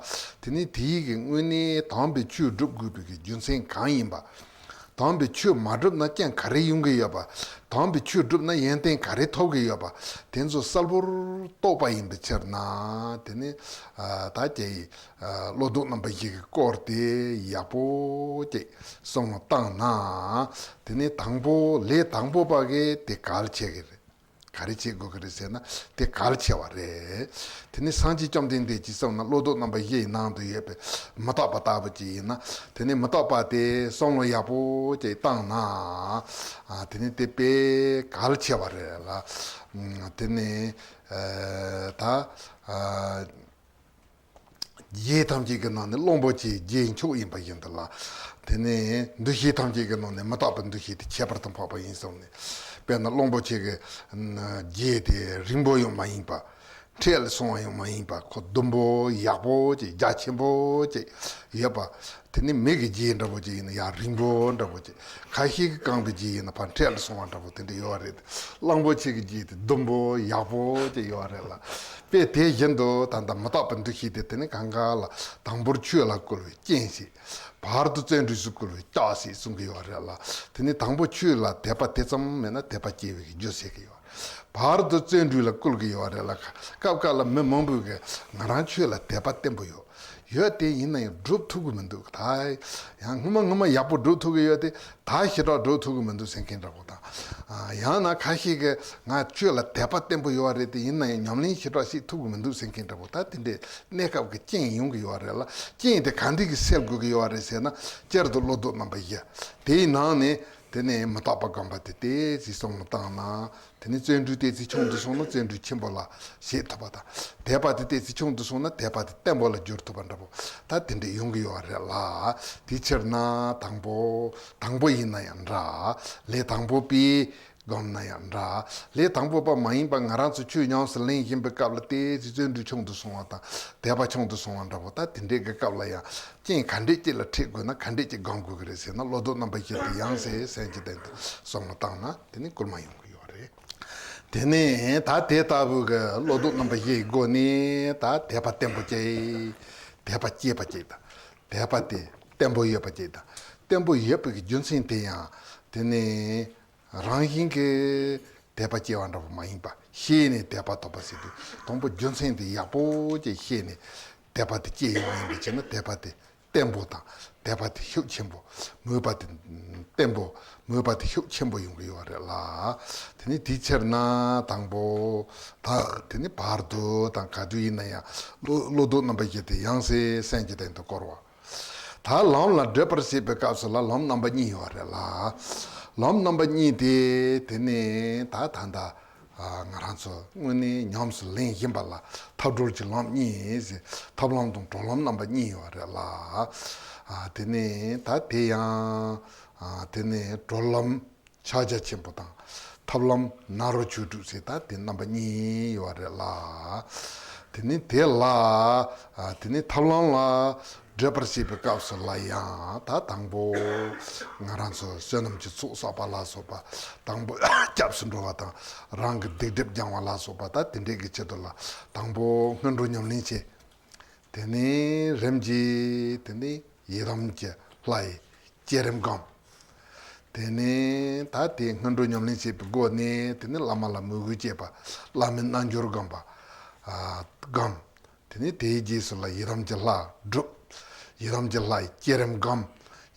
དེ་ནས་དེའི་གི་སྔོན་ནས་དམ་པའི་ཆོས་སྒྲུབ་དགོས་པའི་གི་རྒྱུ་མཚན་གང་ཡིན་པ། དམ་པའི་ཆོས་མ་བསྒྲུབས་ན་རྐྱེན་ག་རེ་ཡོང་གི་ཡོད་པ། དམ་པའི་ཆོས་བསྒྲུབས་ན་ཡོན་ཏན་ག་རེ་ཐོབ་ཀྱི་ཡོད་པ། དེ་ཚོ་གསལ་པོར་རྟོགས་པ་ཡིན་པའི་ཕྱིར་ན། དེ་ནི་ཨ། ད་ཀྱེ་ཨ། བློ་ལྡོག་རྣམ་པ་བཞི་གི་སྐོར་དེ་ཡག་པོ་ཅིག་བསམ་བློ་བཏང་ན། དེ་ནི་དང་པོ་ལས་དང་པོ་པ་གི་དེ་གལ་ཆེ་གི་རེད། ག་རེ་བྱེད་དགོས་ཀྱི་རེད་ཟེར་ན་དེ་གལ་ཆེ་བ་རེད། དེ་ནི་སངས་རྒྱས་བཅོམ་ལྡན་འདས་ཀྱིས་གསུངས་ན་བློ་ལྡོག་རྣམ་པ་བཞི་ཡི་ནང་དུ་ཡོད་པའི་མི་རྟག་པ་ལྟ་བུ་ཅིག་ཡིན་ན། དེ་ནི་མི་རྟག་པ་དེ་བསམ་བློ་ཡག་པོ་ཅིག་བཏང་ན། ཨ། དེ་ནི་དེ་དཔེ་གལ་ཆེ་བ་རེད་ལ། ཨ། དེ་ནི་ཨ། ད་ཨ། རྒྱུད་ཐམས་ཅད་ཀྱི་ནང་ནས་གླང་པོ་ཆེ་རྒྱུད་མཆོག་ཡིན་པ་བཞིན་དུ་ལ། དེ་ནས་འདུ་ཤེས་ཐམས་ཅད་ཀྱི་ནང་ནས་མི་རྟག་པའི་འདུ་ཤེས་དེ་ཁྱད་པར་དུ་འཕགས་པ་ཡིན་གསུངས་ནས། དཔེར་ན་གླང་པོ་ཆེ་གི་རྒྱུད་དེ་རིང་པོ་ཡང་མ་ཡིན་པ། འཕྲེད་ལ་སོང་བ་ཡང་མ་ཡིན་པ། ཁོ་ཟླུམ་པོ་ཡག་པོ་ཅིག་རྒྱ་ཆེན་པོ་ཅིག་ཡོད་པ། དེ་ནི་མི་གི་རྒྱུད་འདྲ་པོ་ཅིག་ཡིན་ན་ཡང་རིང་པོ་འདྲ་པོ་ཅིག་ཁ་ཤས་ཀྱིས་རྐང་པའི་རྒྱུད་ཡིན་ན་ཕར་འཕྲེད་ལ་སོང་བ་འདྲ་པོ་དེ་འདྲ་ཡོད་རེད། གླང་པོ་ཆེ་གི་རྒྱུད་དེ་ཟླུམ་པོ་ཡག་པོ་ཅིག་ཡོད་རེད་ལ། དཔེ་དེ་བཞིན་དུ་ད་ལྟ་མི་རྟག་པའི་འདུ་ཤེས་དེ་དེ་ནི་གང་ག་ལ་དང་པོར་ཆོས་ལ་བསྐུལ་བའི་རྐྱེན་ཞིག་བར་དུ་བརྩོན་འགྲུས་སུ་བསྐུལ་བའི་རྟགས་ཞིག་གསུང་གི་ཡོད་རེད་ལ། དེ་ནི་དང་པོ་ཆོས་ལ་དད་པ་དེ་ཙམ་མེད་ན་དད་པ་སྐྱེ་བའི་རྒྱུ་བྱེད་ཀྱི་ཡོད། བར་དུ་བརྩོན་འགྲུས་ལ་བསྐུལ་གྱི་ཡོད་རེད་ལ། སྐབས་འགའ་ལ་མི་མང་པོས་ཀྱི་ང་རང་ཆོས་ལ་དད་པ་བརྟན་པོ་ཡོད། ཡོད་དེ་ཡིན་ན་ཡང་སྒྲུབ་ཐུབ་ཀྱི་མི་འདུག་ད་ཡང་སྔོན་མ་སྔོན་མ་ཡག་པོ་སྒྲུབ་ཐུབ་ཀྱི་ཡོད་དེ། ད་ཞེ་དྲག་སྒྲུབ་ཐུབ་ཀྱི་མི་འདུག་ཟེར་མཁན་འདྲ་པོ་དང་། ཡང་ན་ཁ་ཤས་ཀྱིས་ང་ཆོས་ལ་དད་པ་བརྟན་པོ་ཡོད་རེད་དེ་ཡིན་ན་ཡང་ཉམས་ལེན་ཞེ་དྲག་ཞིག་ཐུབ་ཀྱི་མི་འདུག་ཟེར་མཁན་འདྲ་པོ། ད་དེ་འདྲའི་གནས་སྐབས་ཀྱི་རྐྱེན་ཡོང་གི་ཡོད་རེད་ལ། རྐྱེན་དེ་ག་འདྲ་གིས་སེལ་དགོས་ཀྱི་ཡོད་རེད་ཟེར་ན། སྤྱིར་དུ་བློ་ལྡོག་རྣམ་པ་བཞི། དེའི་ནང་ནས་དེ་ནས་མི་རྟག་པ་སྒོམ་པ་དེ་ཏོག་ཙམ་བསམ་བློ་བཏང་ན། དེ་ནས་བརྩོན་འགྲུས་ཏོག་ཙམ་ཆུང་དུ་སོང་ན་བརྩོན་འགྲུས་ཆེན་པོ་ལ་བྱེད་ཐུབ་པ་དང་། དད་པ་དེ་ཏོག་ཙམ་ཆུང་དུ་སོང་ན་དད་པ་དེ་བརྟན་པོ་ལ་འགྱུར་ཐུབ་པ་འདྲ་པོ། ད་དེ་འདྲ་ཡོང་གི་ཡོད་རེད་ལ། དེའི་ཕྱིར་ན་དང་པོ། དང་པོ་ཡིན་ན་ཡང་འདྲ། ལས་དང་པོ་པས་སྒོམ་ན་ཡང་འདྲ། ལས་དང་པོ་པ་མ་ཡིན་པ་ང་རང་ཚོ་ཆོས་ཉམས་སུ་ལེན་བཞིན་པའི་སྐབས་ལ་ཏོག་ཙམ་བརྩོན་འགྲུས་ཆུང་དུ་སོང་བ་དང་དད་པ་ཆུང་དུ་སོང་བ་འདྲ་པོ། ད་དེ་འདྲའི་གི་སྐབས་ལ་ཡང་རྐྱེན་ག་འདྲས་ཅིག་ལ་འཕྲད་དགོས་ན་ག་འདྲས་ཅིག་སྒོམ་དགོས་ཀྱི་རེད་ཟེར་ན། བློ་ལྡོག་རྣམ་པ་བཞི་དེ་ཡང་སེ་སེམས་ཀྱི་སྟེང་དུ་བསམ་བློ་བཏང་ན་དེ་ནི་བསྐུལ་མ་ཡོང་གི་ཡོད་རེད། དེ་ནས་ད་དེ་ལྟ་བུ་གི་བློ་ལྡོག་རྣམ་པ་བཞིའི་སྒོ་ནས་ད་དད་པ་བརྟན་པོ་སྐྱེ། དད་པ་སྐྱེས་པ་ཅིག་དང་། དད་པ་དེ་བརྟན་པོ་ཡོད་པ་ཅིག་དང་། བརྟན་པོ་ཡོད་པའི་གི་རྒྱུ་མཚན་དེ་ཡང་དེ་ནི་རང་བཞིན་གྱིས་དད་པ་སྐྱེ་བ་འདྲ་པོ་མ་ཡིན་པ། ཤེས་ནས་དད་པ་ཐོབ་པ་ཟེར་དུས་དང་པོ་རྒྱུ་མཚན་དེ་ཡག་པོ་ཅིག་ཤེས་ནས་དད་པ་དེ་སྐྱེ་ཡོང་བ་ཡིན་པ་བྱས་ན་དད་པ་དེ་བརྟན་པོ་དང་། དད་པ་དེ་ཤུགས་ཆེན་པོ། མོས་པ་དེ་བརྟན་པོ། མོས་པ་དེ་ཤུགས་ཆེན་པོ་ཡོང་གི་ཡོད་རེད་ལ། དེ་ནི་དེའི་ཕྱིར་ན་དང་པོ། ད་དེ་ནི་བར་དུ་དང་ག་དུས་ཡིན་ན་ཡང་བློ་བློ་ལྡོག་རྣམ་པ་བཞི་དེ་ཡང་སེ་སེམས་ཀྱི་སྟེང་དུ་བསྐོར་བ། ད་ལམ་ལ་བགྲོད་པར་བྱེད་པའི་སྐབས་སུ་ལ་ལམ་རྣམ་པ་གཉིས་ཡོད་རེད་ལ། ལམ་རྣམ་པ་གཉིས་དེ་དེ་ནི་ད་ད་ལྟ་ང་རང་ཚོ་དངོས་གནས་ཉམས་སུ་ལེན་བཞིན་པ་ལ་ཐབས་གྲོལ་གྱི་ལམ་གཉིས་ཟེར། ཐབས་ལམ་དང་གྲོལ་ལམ་རྣམ་པ་གཉིས་ཡོད་རེད་ལ། དེ་ནི་ད་དེ་ཡང་དེ་ནི་གྲོལ་ལམ་ཕྱག་རྒྱ་ཆེན་པོ་དང་། ཐབས་ལམ་ནཱ་རོ་ཆོས་དྲུག་ཟེར་ད་དེ་རྣམ་པ་གཉིས་ཡོད་རེད་ལ། དེ་ནི་དེ་ལ་དེ་ནི་ཐབས་ལམ་ལ་བགྲོད་པར་བྱེད་པའི་སྐབས་སུ་ལ་ཡང་ད་དང་པོ་ང་རང་ཚོ་བསོད་ནམས་ཀྱི་ཚོགས་བསགས་པ་ལ་སོགས་པ། དང་པོ་སྐྱབས་སུ་འགྲོ་བ་དང་རང་གི་སྡིག་སྒྲིབ་སྦྱང་བ་ལ་སོགས་པ་ད་དེ་འདྲས་ཀྱི་ཆེད་དུ་ལ་དང་པོ་སྔོན་འགྲོ་ཉམས་ལེན་བྱེད། དེ་ནས་རིམ་གྱིས་དེ་ནས་ཡི་དམ་གྱི་ལྷ་ཡི་བསྐྱེད་རིམ་སྒོམ། དེ་ནས་ད་དེ་སྔོན་འགྲོ་ཉམས་ལེན་བྱེད་པའི་སྒོ་ནས་དེ་ནས་བླ་མ་ལ་མོས་གུས་བསྐྱེད་པ། བླ་མའི་རྣལ་འབྱོར་སྒོམ་པ། ཨ་སྒོམ། དེ་ནས་དེའི་རྗེས་སུ་ལ་ཡི་དམ་གྱི་ལྷ་སྒྲུབ། ཡི་དམ་གྱི་ལྷ་ཡི་བསྐྱེད་རིམ་སྒོམ།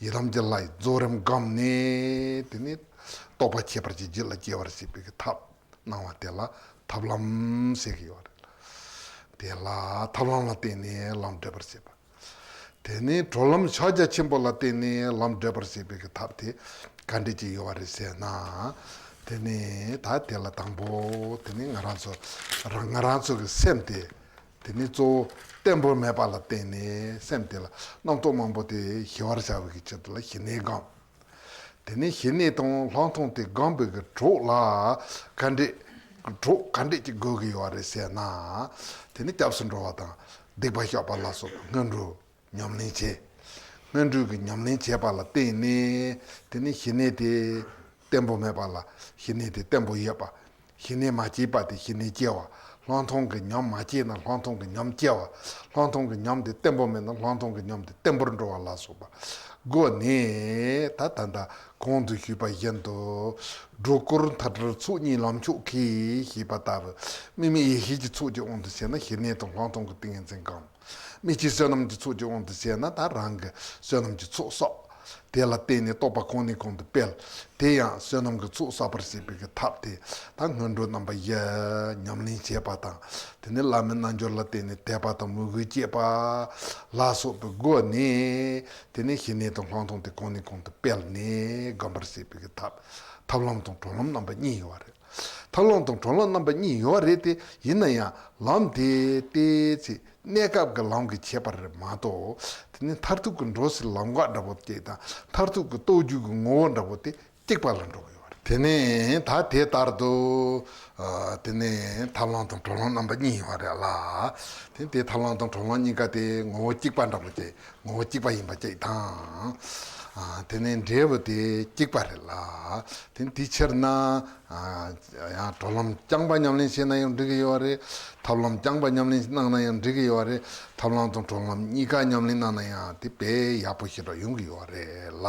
ཡི་དམ་གྱི་ལྷ་ཡི་རྫོགས་རིམ་སྒོམ་ནས་དེ་ནས་རྟོགས་པ་ཁྱད་པར་གྱི་རྒྱུད་ལ་སྐྱེ་བར་བྱེད་པའི་གི་ཐབས། གནང་བ་དེ་ལ་ཐབས་ལམ་ཟེར་གྱི་ཡོད་རེད། དེ་ལ་ཐབས་ལམ་ལ་བརྟེན་ནས་ལམ་བགྲོད་པར་བྱེད་པ། དེ་ནས་གྲོལ་ལམ་ཕྱག་རྒྱ་ཆེན་པོ་ལ་བརྟེན་ནས་ལམ་བགྲོད་པར་བྱེད་པའི་གི་ཐབས་དེ་ག་འདྲས་ཅིག་ཡོད་རེད་ཟེར་ན། དེ་ནས་ད་དེ་ལ་དང་པོ་དེ་ནས་ང་རང་ཚོ་རང་ང་རང་ཚོ་གི་སེམས་དེ་དེ་ནས་གཙོ་བོ་བརྟན་པོ་མེད་པ་ལ་བརྟེན་ནས་སེམས་དེ་ལ་རྣམ་རྟོག་མང་པོ་དེ་ཞི་བར་བྱ་བའི་གི་ཆེད་དུ་ལ་ཞི་གནས་སྒོམ། དེ་ནས་ཞི་གནས་དང་ལྷག་མཐོང་དེ་སྒོམ་པའི་གི་གྲོགས་ལ་ག་འདྲས། གྲོགས་ག་འདྲས་ཀྱི་དགོས་ཀྱི་ཡོད་རེད་ཟེར་ན། དེ་ནས་སྐྱབས་སུ་འགྲོ་བ་དང་སྡིག་པ་བཤགས་པ་ལ་སོགས་པའི་སྔོན་འགྲོ་ཉམས་ལེན་བྱེད། སྔོན་འགྲོའི་གི་ཉམས་ལེན་བྱས་པ་ལ་བརྟེན་ནས་དེ་ནས་ཞི་གནས་དེ་བརྟན་པོ་མེད་པ་ལ་ཞི་གནས་དེ་བརྟན་པོ་ཡོད་པ། ཞི་གནས་མ་སྐྱེས་པ་དེ་ཞི་གནས་སྐྱེ་བ། ལྷག་མཐོང་གི་ཉམས་མ་སྐྱེས་ན་ལྷག་མཐོང་གི་ཉམས་སྐྱེ་བ། ལྷག་མཐོང་གི་ཉམས་དེ་བརྟན་པོ་མེད་ན་ལྷག་མཐོང་གི་ཉམས་དེ་བརྟན་པོར་འགྲོ་བ་ལ་སོགས་པ་སྒོ་ནས་ད་ད་ལྟ་གོང་དུ་ཞུས་པ་བཞིན་དུ། སྒྲོ་སྐུར་མཐའ་བྲལ་ཚོགས་གཉིས་ལམ་མཆོག་གིས་ཞེས་པ་ལྟ་བུ། དམིགས་མེད་ཡེ་ཤེས་ཀྱི་ཚོགས་ཀྱི་དབང་དུ་བྱས་ན་ཞི་གནས་དང་ལྷག་མཐོང་གི་ཏིང་ངེ་འཛིན་སྒོམ། དམིགས་བཅས་བསོད་ནམས་ཀྱི་ཚོགས་ཀྱི་དབང་དུ་བྱས་ན་ད་རང་གི་བསོད་ནམས་ཀྱི་ཚོགས་བསགས། དེ་ལ་བརྟེན་ནས་རྟོགས་པ་གོང་ནས་གོང་དུ་སྤེལ། དེ་ཡང་བསོད་ནམས་ཀྱི་ཚོགས་བསགས་པར་བྱེད་པའི་གི་ཐབས་དེ་ད་སྔོན་འགྲོ་རྣམ་པ་བཞི་ཉམས་ལེན་བྱེད་པ་དང་། དེ་ནས་བླ་མའི་རྣལ་འབྱོར་ལ་བརྟེན་ནས་དད་པ་དང་མོས་གུས་བསྐྱེད་པ་ལ་སོགས་པའི་སྒོ་ནས། དེ་ནས་ཞི་གནས་དང་ལྷག་མཐོང་དེ་གོང་ནས་གོང་དུ་སྤེལ་ནས་སྒོམ་པར་བྱེད་པའི་གི་ཐབས། ཐབས་ལམ་དང་གྲོལ་ལམ་རྣམ་པ་གཉིས་ཡོད་རེད། ཐབས་ལམ་དང་གྲོལ་ལམ་རྣམ་པ་གཉིས་ཡོད་རེད་དེ། ཡིན་ན་ཡང་ལམ་དེ་ཏོག་ཙམ་གནས་སྐབས་ཀྱི་ལམ་གྱི་ཁྱད་པར་རེད་མ་གཏོགས། དེ་ནི་མཐར་ཐུག་གི་འགྲོ་སའི་ལམ་འགག་འདྲ་པོ་དེ་དང་མཐར་ཐུག་གི་རྟོགས་རྒྱུ་གི་ངོ་བོ་འདྲ་པོ་དེ་གཅིག་པ་ལ་འགྲོ་གི་ཡོད་རེད། དེ་ནས་ད་དེ་ལྟར་དུ། ཨ་དེ་ནས་ཐབས་ལམ་དང་གྲོལ་ལམ་རྣམ་པ་གཉིས་ཡོད་རེད་ལ། དེ་དེ་ཐབས་ལམ་དང་གྲོལ་ལམ་གཉིས་ཀ་དེ་ངོ་བོ་གཅིག་པ་འདྲ་པོ་དེ་ངོ་བོ་གཅིག་པ་ཡིན་པ་གཅིག་དང་། ཨ་དེ་ནས་འབྲས་བུ་དེ་གཅིག་པ་རེད་ལ། དེ་དེའི་ཕྱིར་ན། ཨ་ཡང་གྲོལ་ལམ་རྐྱང་པ་ཉམས་ལེན་བྱས་ན་ཡང་འགྲིག་གི་ཡོད་རེད། ཐབས་ལམ་རྐྱང་པ་ཉམས་ལེན་གནང་ན་ཡང་འགྲིག་གི་ཡོད་རེད། ཐབས་ལམ་དང་གྲོལ་ལམ་གཉིས་ཀ་ཉམས་ལེན་གནང་ན་ཡང་དེ་དཔེ་ཡག་པོ་ཞེ་དྲག་ཡོང་གི་ཡོད་རེད་ལ།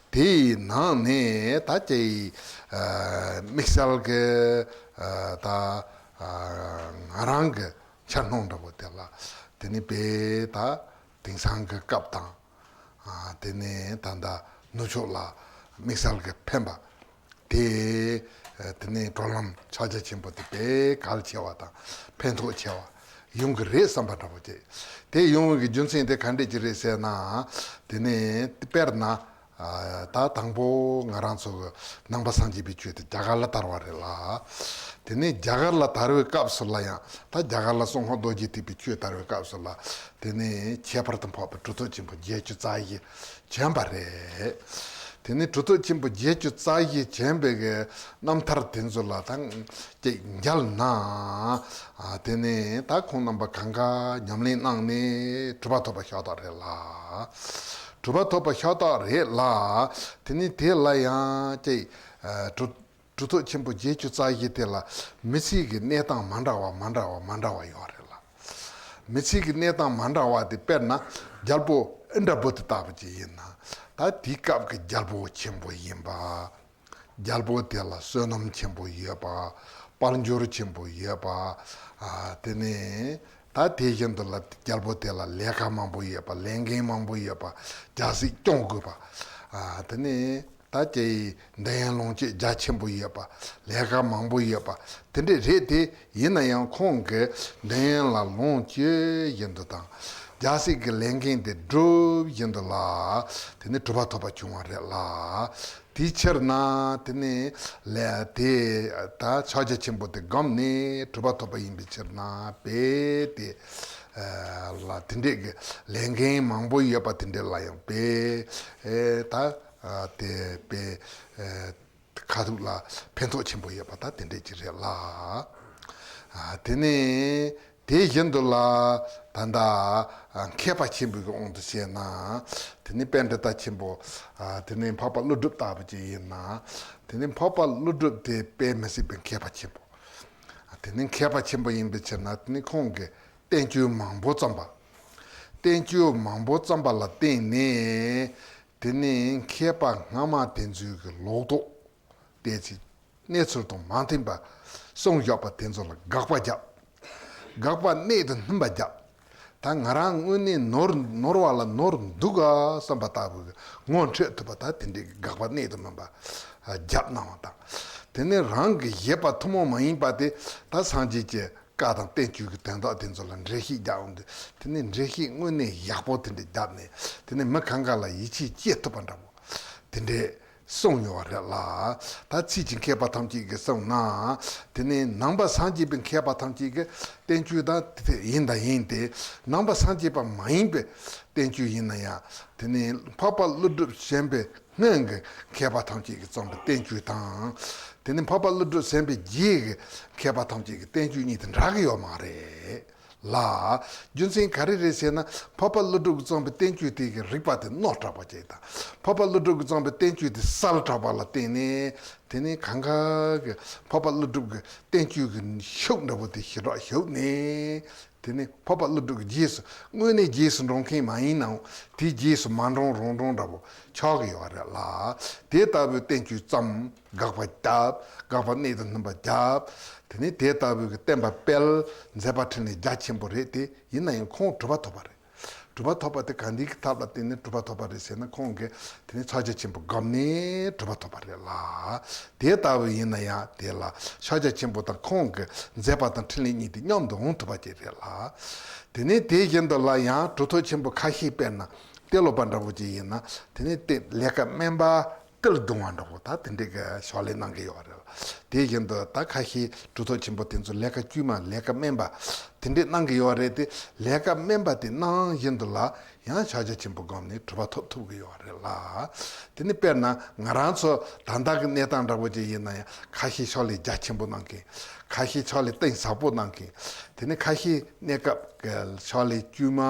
དེའི་ནང་ནས་ད་ཅིག་ཨ་དམིགས་བསལ་གྱི་ཨ་ད་ཨ་ང་རང་གི་འཆར་སྣང་འདྲ་པོ་དེ་ལ། དེ་ནི་དཔེ་ད་དེང་སང་གི་སྐབས་དང་། ཨ་དེ་ནས་ད་ལྟ་ནུབ་ཕྱོགས་ལ་དམིགས་བསལ་གྱི་ཕན་པ། དེ་དེ་ནས་གྲོལ་ལམ་ཕྱག་རྒྱ་ཆེན་པོ་དེ་དཔེ་གལ་ཆེ་བ་དང་ཕན་ཐོགས་ཆེ་བ་ཡོང་གི་རེད་བསམ་པ་འདྲ་པོ་ཅིག་དེ་ཡོང་བའི་གི་རྒྱུ་མཚན་དེ་ག་འདྲས་ཅིག་རེད་ཟེར་ན། དེ་ནས་དཔེར་ན། ཨ་ད་དང་པོ་ང་རང་ཚོ་གི་ནང་པ་སངས་རྒྱས་པའི་ཆོས་དེ་རྒྱ་གར་ལ་དར་བ་རེད་ལ། དེ་ནས་རྒྱ་གར་ལ་དར་བའི་སྐབས་སུ་ལ་ཡང་ད་རྒྱ་གར་ལ་གསང་སྔགས་རྡོ་རྗེ་ཐེག་པའི་ཆོས་དར་བའི་སྐབས་སུ་ལ། དེ་ནས་ཁྱད་པར་དུ་འཕགས་པའི་གྲུབ་ཐོབ་ཆེན་པོ་བརྒྱད་ཅུ་རྩ་བཞི་བྱོན་པ་རེད། དེ་ནས་གྲུབ་ཐོབ་ཆེན་པོ་བརྒྱད་ཅུ་རྩ་བཞི་བྱོན་པའི་གི་རྣམ་ཐར་དེ་ཚོ་ལ་ད་ཅིག་མཇལ་ན། ཨ་དེ་ནས་ད་ཁོང་རྣམ་པ་གང་ག་ཉམས་ལེན་གནང་ནས་གྲུབ་པ་ཐོབ་པ་ཤ་སྟག་རེད་ལ། གྲུབ་པ་ཐོབ་པ་ཤ་སྟག་རེད་ལ། དེ་ནས་དེ་ལ་ཡང་ཅིག་ཨ་གྲུབ་གྲུབ་ཐོབ་ཆེན་པོ་བརྒྱད་ཅུ་རྩ་བཞི་དེ་ལ་མི་ཚེ་གི་གནས་སྟངས་མ་འདྲ་བ་མ་འདྲ་བ་མ་འདྲ་བ་ཡོད་རེད་ལ། མི་ཚེ་གི་གནས་སྟངས་མ་འདྲ་བ་དེ་དཔེར་ན་རྒྱལ་པོ་ཨིནྡྲ་བྷུ་ཏི་ལྟ་བུ་ཅིག་ཡིན་ན། ད་དེའི་སྐབས་ཀྱི་རྒྱལ་པོ་ཆེན་པོ་ཡིན་པ། རྒྱལ་པོ་དེ་ལ་བསོད་ནམས་ཆེན་པོ་ཡོད་པ། དཔལ་འབྱོར་ཆེན་པོ་ཡོད་པ། ཨ་དེ་ནས་ད་དེ་བཞིན་དུ་ལ་རྒྱལ་པོ་དེ་ལ་ལས་ཀ་མང་པོ་ཡོད་པ། ལས་འགན་མང་པོ་ཡོད་པ། རྒྱལ་སྲིད་སྐྱོང་དགོས་པ། ཨ་དེ་ནས་ད་ཅིག་འདོད་ཡོན་ལོངས་སྤྱོད་རྒྱ་ཆེན་པོ་ཡོད་པ། ལས་ཀ་མང་པོ་ཡོད་པ། དེ་འདྲས་རེད་དེ། ཡིན་ན་ཡང་ཁོང་གི་འདོད་ཡོན་ལ་ལོངས་སྤྱོད་བཞིན་དུ་དང་། རྒྱལ་སྲིད་ཀྱི་ལས་འགན་དེ་སྒྲུབ་བཞིན་དུ་ལ། དེ་ནི་གྲུབ་པ་ཐོབ་པ་བྱུང་བ་རེད་ལ། དེའི་ཕྱིར་ན་དེ་ནི་ལས་དེ་ད་ཕྱག་རྒྱ་ཆེན་པོ་དེ་བསྒོམས་ནས་གྲུབ་པ་ཐོབ་པ་ཡིན་པའི་ཕྱིར་ན་དཔེ་དེ་ལ་དེ་འདྲས་ཀྱི་ལས་འགན་མང་པོ་ཡོད་པ་དེ་འདྲས་ལ་ཡང་དཔེ་ད་དེ་དཔེ། ཁ་ཐུག་ལ་ཕན་ཐོགས་ཆེན་པོ་ཡོད་པ་ད་དེ་འདྲས་ཅིག་རེད་ལ། དེ་ནས་དེ་བཞིན་དུ་ལ་ད་ལྟ་མཁས་པ་ཆེན་པོའི་དབང་དུ་བྱས་ན། དེ་ནས་པཎྜི་ཏ་ཆེན་པོ། དེ་ནས་འཕགས་པ་ཀླུ་སྒྲུབ་ལྟ་བུ་ཅིག་ཡིན་ན། དེ་ནས་འཕགས་པ་ཀླུ་སྒྲུབ་དེ་དཔེ་མི་སྲིད་པའི་མཁས་པ་ཆེན་པོ། དེ་ནས་མཁས་པ་ཆེན་པོ་ཡིན་པའི་ཕྱིར་ན་དེ་ནས་ཁོང་གིས་བསྟན་བཅོས་མང་པོ་བརྩམས་པ། བསྟན་བཅོས་མང་པོ་བརྩམས་པ་ལ་བརྟེན་ནས། དེ་ནས་མཁས་པ་སྔ་མ་དེ་ཚོའི་གི་ལོག་རྟོག་དེ་ཚོའི་གནས་ཚུལ་དང་མ་མཐུན་པ་གསུངས་བཞག་པ་དེ་ཚོ་ལ་དགག་པ་བརྒྱབ། དགག་པ་གནད་དུ་སྨིན་པ་བརྒྱབ། ད་ང་རང་དངོས་གནས་ནོར་ནོར་བ་ལ་ནོར་འདུག་ག་བསམ་པ་ལྟ་བུ་གི་ངོ་འཕྲོད་ཐུབ་པ་ད་དེ་འདྲའི་གི་དགག་པ་གནད་དུ་སྨིན་པ་བརྒྱབ་གནང་བ་དང་། དེ་ནས་རང་གི་བཞེད་པ་ཐུན་མོང་མ་ཡིན་པ་དེ་ད་སངས་རྒྱས་ཀྱི་བཀའ་དང་བསྟན་བཅོས་ཀྱི་དོན་དག་དེ་ཚོ་ལ་འགྲེལ་བཤད་རྒྱག་འོང་དུས་དེ་ནས་འགྲེལ་བཤད་དངོས་གནས་ཡག་པོ་དེ་འདྲ་བརྒྱབ་ནས་དེ་ནས་མི་གང་ག་ལ་ཡིད་ཆེས་སྐྱེ་ཐུབ་པ་འདྲ་པོ་དེ་འདྲས་གསུངས་ཡོད་རེད་ལ། ད་ཚིག་གི་མཁས་པ་ཐམས་ཅད་ཀྱིས་གསུངས་ན། དེ་ནས་ནང་པ་སངས་རྒྱས་པའི་མཁས་པ་ཐམས་ཅད་ཀྱིས་བསྟན་བཅོས་དང་དེ་ཡིན་དང་ཡིན་ཏེ། ནང་པ་སངས་རྒྱས་པ་མ་ཡིན་པའི་བསྟན་བཅོས་ཡིན་ན་ཡང་དེ་ནས་འཕགས་པ་ཀླུ་སྒྲུབ་གཞན་པའི་སྔོན་གྱི་མཁས་པ་ཐམས་ཅད་ཀྱིས་བརྩམས་པའི་བསྟན་བཅོས་དང་། དེ་ནས་འཕགས་པ་ཀླུ་སྒྲུབ་གཞན་པའི་རྗེས་ཀྱི་མཁས་པ་ཐམས་ཅད་ཀྱི་བསྟན་བཅོས་གཉིས་དེ་འདྲ་གི་ཡོད་མ་རེད་ལ། རྒྱུ་མཚན་ག་རེ་རེད་ཟེར་ན་འཕགས་པ་ཀླུ་སྒྲུབ་ཀྱིས་བརྩམས་པའི་བསྟན་བཅོས་དེ་གི་རིགས་པ་དེ་རྣོ་དྲགས་པ་ཅིག་དང་། འཕགས་པ་ཀླུ་སྒྲུབ་ཀྱིས་བརྩམས་པའི་བསྟན་བཅོས་དེ་གསལ་དྲགས་པ་ལ་བརྟེན་ནས་དེ་ནས་གང་ག་གི་འཕགས་པ་ཀླུ་སྒྲུབ་ཀྱི་བསྟན་བཅོས་ཀྱི་ཤུགས་འདྲ་པོ་དེ་ཞེ་དྲག་ཞུགས་ནས། དེ་ནི་འཕགས་པ་ཀླུ་སྒྲུབ་ཀྱི་རྗེས་སུ་དངོས་གནས་རྗེས་སུ་འབྲང་མཁན་མ་ཡིན་ནའང་དེའི་རྗེས་སུ་མ་འབྲང་རང་འབྲང་འདྲ་པོ་ཆགས་ཀྱི་ཡོད་རེད་ལ། དེ་ལྟ་བུའི་བསྟན་བཅོས་བརྩམས། དགག་པ་བརྒྱབ། དགག་པ་གནད་དུ་སྨིན་པ་བརྒྱབ། དེ་ནི་དེ་ལྟ་བུའི་གི་བསྟན་པ་སྤེལ། མཛད་པ་འཕྲིན་ལས་རྒྱ་ཆེན་པོ་རེད་དེ་ཡིན་ན་ཡང་ཁོང་གྲུབ་པ་ཐོབ་པ་རེད། གྲུབ་པ་ཐོབ་པ་དེ་ག་འདི་གི་ཐབས་ལ་བརྟེན་ནས་གྲུབ་པ་ཐོབ་པ་རེད་ཟེར་ན་ཁོང་གིས་དེ་ནི་ཕྱག་རྒྱ་ཆེན་པོ་བསྒོམས་ནས་གྲུབ་པ་ཐོབ་པ་རེད་ལ། དེ་ལྟ་བུ་ཡིན་ན་ཡང་དེ་ལ་ཕྱག་རྒྱ་ཆེན་པོ་དང་ཁོང་གི་མཛད་པ་དང་འཕྲིན་ལས་གཉིས་དེ་མཉམ་དུ་འོང་ཐུབ་པ་ཅིག་རེད་ལ། དེ་ནས་དེ་བཞིན་དུ་ལ་ཡང་གྲུབ་ཐོབ་ཆེན་པོ་ཁ་ཤས་དཔེར་ན་ཏེ་ལོ་པ་འདྲ་པོ་ཅིག་ཡིན་ན་དེ་ནས་དེ་ལས་ཀ་དམན་པ་ཏིལ་བརྡུང་བ་འདྲ་པོ་ད་དེ་འདྲའི་གི་ཕྱག་ལས་གནང་གི་ཡོད་རེད་ལ། དེ་བཞིན་དུ་ད་ཁ་ཤས་གྲུབ་ཐོབ་ཆེན་པོ་དེ་ཚོ་ལས་ཀ་དཀྱུས་མ་ལས་ཀ་དམན་པ་དེ་འདྲས་གནང་གི་ཡོད་རེད་དེ། ལས་ཀ་དམན་པ་དེ་གནང་བཞིན་དུ་ལ་ཡང་ཕྱག་རྒྱ་ཆེན་པོ་བསྒོམས་ནས་གྲུབ་པ་ཐོབ་ཐུབ་ཀྱི་ཡོད་རེད་ལ། དེ་ནི་དཔེར་ན་ང་རང་ཚོ་ད་ལྟ་གི་གནས་སྟངས་འདྲ་པོ་ཅིག་ཡིན་ན་ཡང་ཁ་ཤས་ཕྱག་ལས་རྒྱ་ཆེན་པོ་གནང་མཁན། ཁ་ཤས་ཕྱག་ལས་གཏིང་ཟབ་པོ་གནང་མཁན། དེ་ནི་ཁ་ཤས་གནས་སྐབས་ཀྱི་ཕྱག་ལས་དཀྱུས་མ་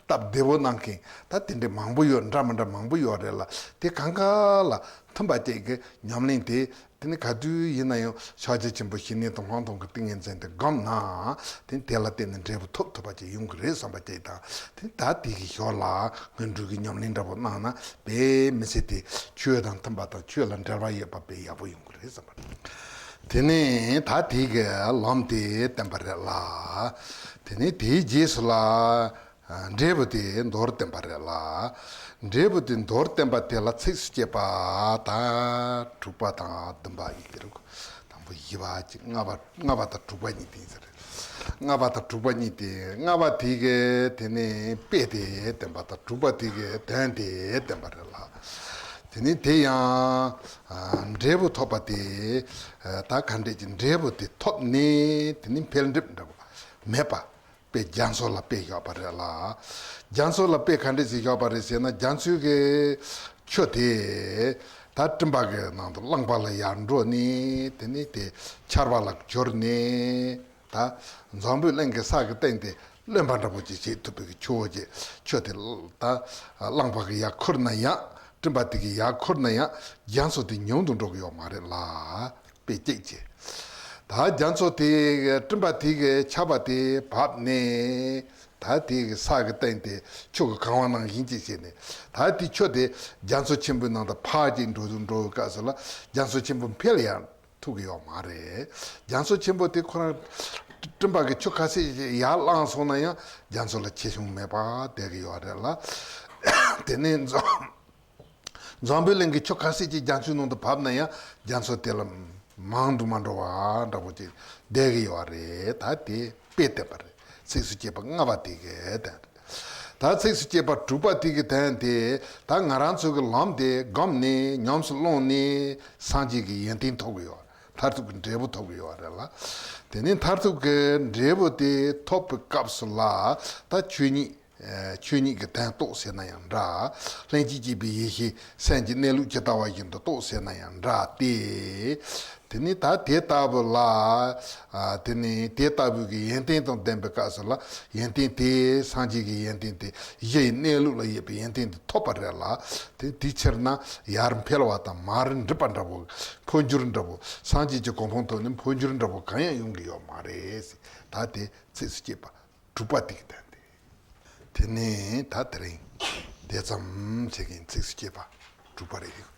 སྟབས་བདེ་པོ་གནང་མཁན་ད་དེ་འདྲས་མང་པོ་ཡོད། འདྲ་མི་འདྲ་མང་པོ་ཡོད་རེད་ལ། དེ་གང་ག་ལ་མཐུན་པ་ཅིག་གི་ཉམས་ལེན་དེ། དེ་ནི་ག་དུས་ཡིན་ན་ཡང་ཕྱག་རྒྱ་ཆེན་པོ་ཞི་གནས་དང་སྔོན་ཐོན་གྱི་ཏིང་ངེ་འཛིན་དེ་བསྒོམས་ན། དེ་ནི་དེ་ལ་བརྟེན་ནས་འབྲས་བུ་ཐོབ་ཐུབ་པ་ཅིག་ཡོང་གི་རེད་བསམ་པ་ཅིག་དང་། དེ་ནི་ད་དེ་གི་ཞོར་ལ་སྔོན་འགྲོ་གི་ཉམས་ལེན་འདྲ་པོ་གནང་ན་དཔེ་མི་སྲིད་དེ་ཆོས་དང་མཐུན་པ་དང་ཆོས་ལ་འབྲེལ་བ་ཡོད་པ་དཔེ་ཡག་པོ་ཡོང་གི་རེད་བསམ་པ་རེད། དེ་ནི་ད་དེ་གི་ལམ་དེ་བསྟན་པ་རེད་ལ། དེ་ནི་དེའི་རྗེས་སུ་ལ། འབྲས་བུ་དེ་མདོར་བསྟན་པ་རེད་ལ། འབྲས་བུ་དེ་མདོར་བསྟན་པ་དེ་ལ་ཚིགས་སུ་བཅད་པ་དང་དྲུག་པ་དང་བདུན་པ་ཡིན་གྱི་རེད། དང་པོ་བཞི་པ་གཅིག་ལྔ་པ་ལྔ་པ་དང་དྲུག་པ་གཉིས་དེ་ཡིན་ས་རེད། ལྔ་པ་དང་དྲུག་པ་གཉིས་དེ་ལྔ་པ་དེ་གའི་དེ་ནི་དཔེ་དེ་བསྟན་པ་དང་དྲུག་པ་དེ་གའི་དོན་དེ་བསྟན་པ་རེད་ལ། དེ་ནི་དེ་ཡང་འབྲས་བུ་ཐོབ་པ་དེ་ད་ག་འདྲས་ཀྱི་འབྲས་བུ་དེ་ཐོབ་ནས་དེ་ནི་འཕེལ་འགྲིབ་འདྲ་པོ་མེད་པ། དཔེ་རྒྱ་མཚོ་ལ་དཔེ་བཞག་པ་རེད་ལ། རྒྱ་མཚོ་ལ་དཔེ་ག་འདྲས་ཞིག་བཞག་པ་རེད་ཟེར་ན་རྒྱ་མཚོའི་གི་ཆུ་དེ་ད་སྤྲིན་པ་གི་ནང་དུ་རླངས་པ་ལ་ཡར་འགྲོ་ནས་དེ་ནས་དེ་ཆར་པ་ལ་གྱུར་ནས་ད་འཛམ་བུའི་གླིང་གི་ས་གི་སྟེང་དེ་རློན་པ་འདྲ་པོ་ཅིག་བྱེད་ཐུབ་པའི་གི་ཆུ་བོ་ཅིག་ཆུ་དེ་ད་རླངས་པ་གི་ཡར་ཁུར་ན་ཡང་སྤྲིན་པ་དེ་གི་ཡར་ཁུར་ན་ཡང་རྒྱ་མཚོ་དེ་ཉུང་དུ་འགྲོ་གི་ཡོད་མ་རེད་ལ། དཔེ་གཅིག་བྱས། ད་རྒྱ་མཚོ་དེ་སྤྲིན་པ་དེ་གི་ཆར་པ་དེ་བབས་ནས་ད་དེ་གི་ས་གི་སྟེང་དེ་ཆུ་གི་གང་བ་ནང་བཞིན་གཅིག་བྱས་ནས་ད་དེ་ཆུ་དེ་རྒྱ་མཚོ་ཆེན་པོའི་ནང་དུ་ཕར་གཅིག་འགྲོ་འགྲོ་བའི་སྐབས་སུ་ལ་རྒྱ་མཚོ་ཆེན་པོ་འཕེལ་ཡང་ཐུབ་ཀྱི་ཡོད་མ་རེད། རྒྱ་མཚོ་ཆེན་པོ་དེ་ཁོ་རང་སྤྲིན་པ་གི་ཆུ་ཁ་ཤས་ཤིག་ཡར་བླངས་སོང་ན་ཡང་རྒྱ་མཚོ་ལ་ཆེ་ཆུང་མེད་པ་བསྡད་ཀྱི་ཡོད་རེད་ལ། དེ་ནས་མཚོ། འཛམ་བུའི་གླིང་གི་ཆུ་ཁ་ཤས་ཀྱི་རྒྱ་མཚོའི་ནང་དུ་བབས་ན་ཡང་རྒྱ་མཚོ་དེ་ལ་མང་དུ་མ་འགྲོ་བ་འདྲ་པོ་ཅིག་བསྡད་ཀྱི་ཡོད་རེད། ད་དེ་དཔེ་བསྟན་པ་རེད། ཚིགས་སུ་བཅད་པ་ལྔ་པ་དེ་གའི་དོན་རེད། ད་ཚིགས་སུ་བཅད་པ་དྲུག་པ་དེ་གི་དོན་དེ། ད་ང་རང་ཚོ་གི་ལམ་དེ་བསྒོམས་ནས་ཉམས་སུ་བླངས་ནས་སངས་རྒྱས་ཀྱི་ཡོན་ཏན་ཐོབ་གི་ཡོད། མཐར་ཐུག་གི་འབྲས་བུ་ཐོབ་གི་ཡོད་རེད་ལ། དེ་ནས་མཐར་ཐུག་གི་འབྲས་བུ་དེ་ཐོབ་པའི་སྐབས་སུ་ལ། ད་ཆོས་ཉིད། ཆོས་ཉིད་ཀྱི་དོན་རྟོགས་ཟེར་ན་ཡང་འདྲ། ལྷན་ཅིག་སྐྱེས་པའི་ཡེ་ཤེས་སེམས་ཀྱི་གནས་ལུགས་ཇི་ལྟ་བ་བཞིན་དུ་རྟོགས་ཟེར་ན་ཡང་འདྲ་སྟེ། དེ་ནི་ད་དེ་ལྟ་བུ་ལ། ཨ། དེ་ནི་དེ་ལྟ་བུའི་གི་ཡོན་ཏན་དང་ལྡན་པའི་སྐབས་སུ་ལ། ཡོན་ཏན་དེ་སངས་རྒྱས་ཀྱི་ཡོན་ཏན་དེ། གཞི་ཡི་གནས་ལུགས་ལ་ཡོད་པའི་ཡོན་ཏན་དེ་ཐོབ་པ་རེད་ལ། དེ་དེའི་ཕྱིར་ན་ཡར་འཕེལ་བ་དང་མར་འགྲིབ་པ་འདྲ་བོ། འཕོ་འགྱུར་འདྲ་བོ། སངས་རྒྱས་ཀྱི་གོ་འཕང་ཐོབ་ནས་འཕོ་འགྱུར་འདྲ་བོ་གང་ཡང་ཡོང་གི་ཡོད་མ་རེད། ད་དེ་ཚིགས་སུ་བཅད་པ་དྲུག་པ་དེ་གི་དོན་དེ། དེ་ནས་ད་དེ་རིང་དེ་ཙམ་བྱེད་མཁན་ཚིགས་སུ་བཅད་པ་དྲུག་པ་རེད།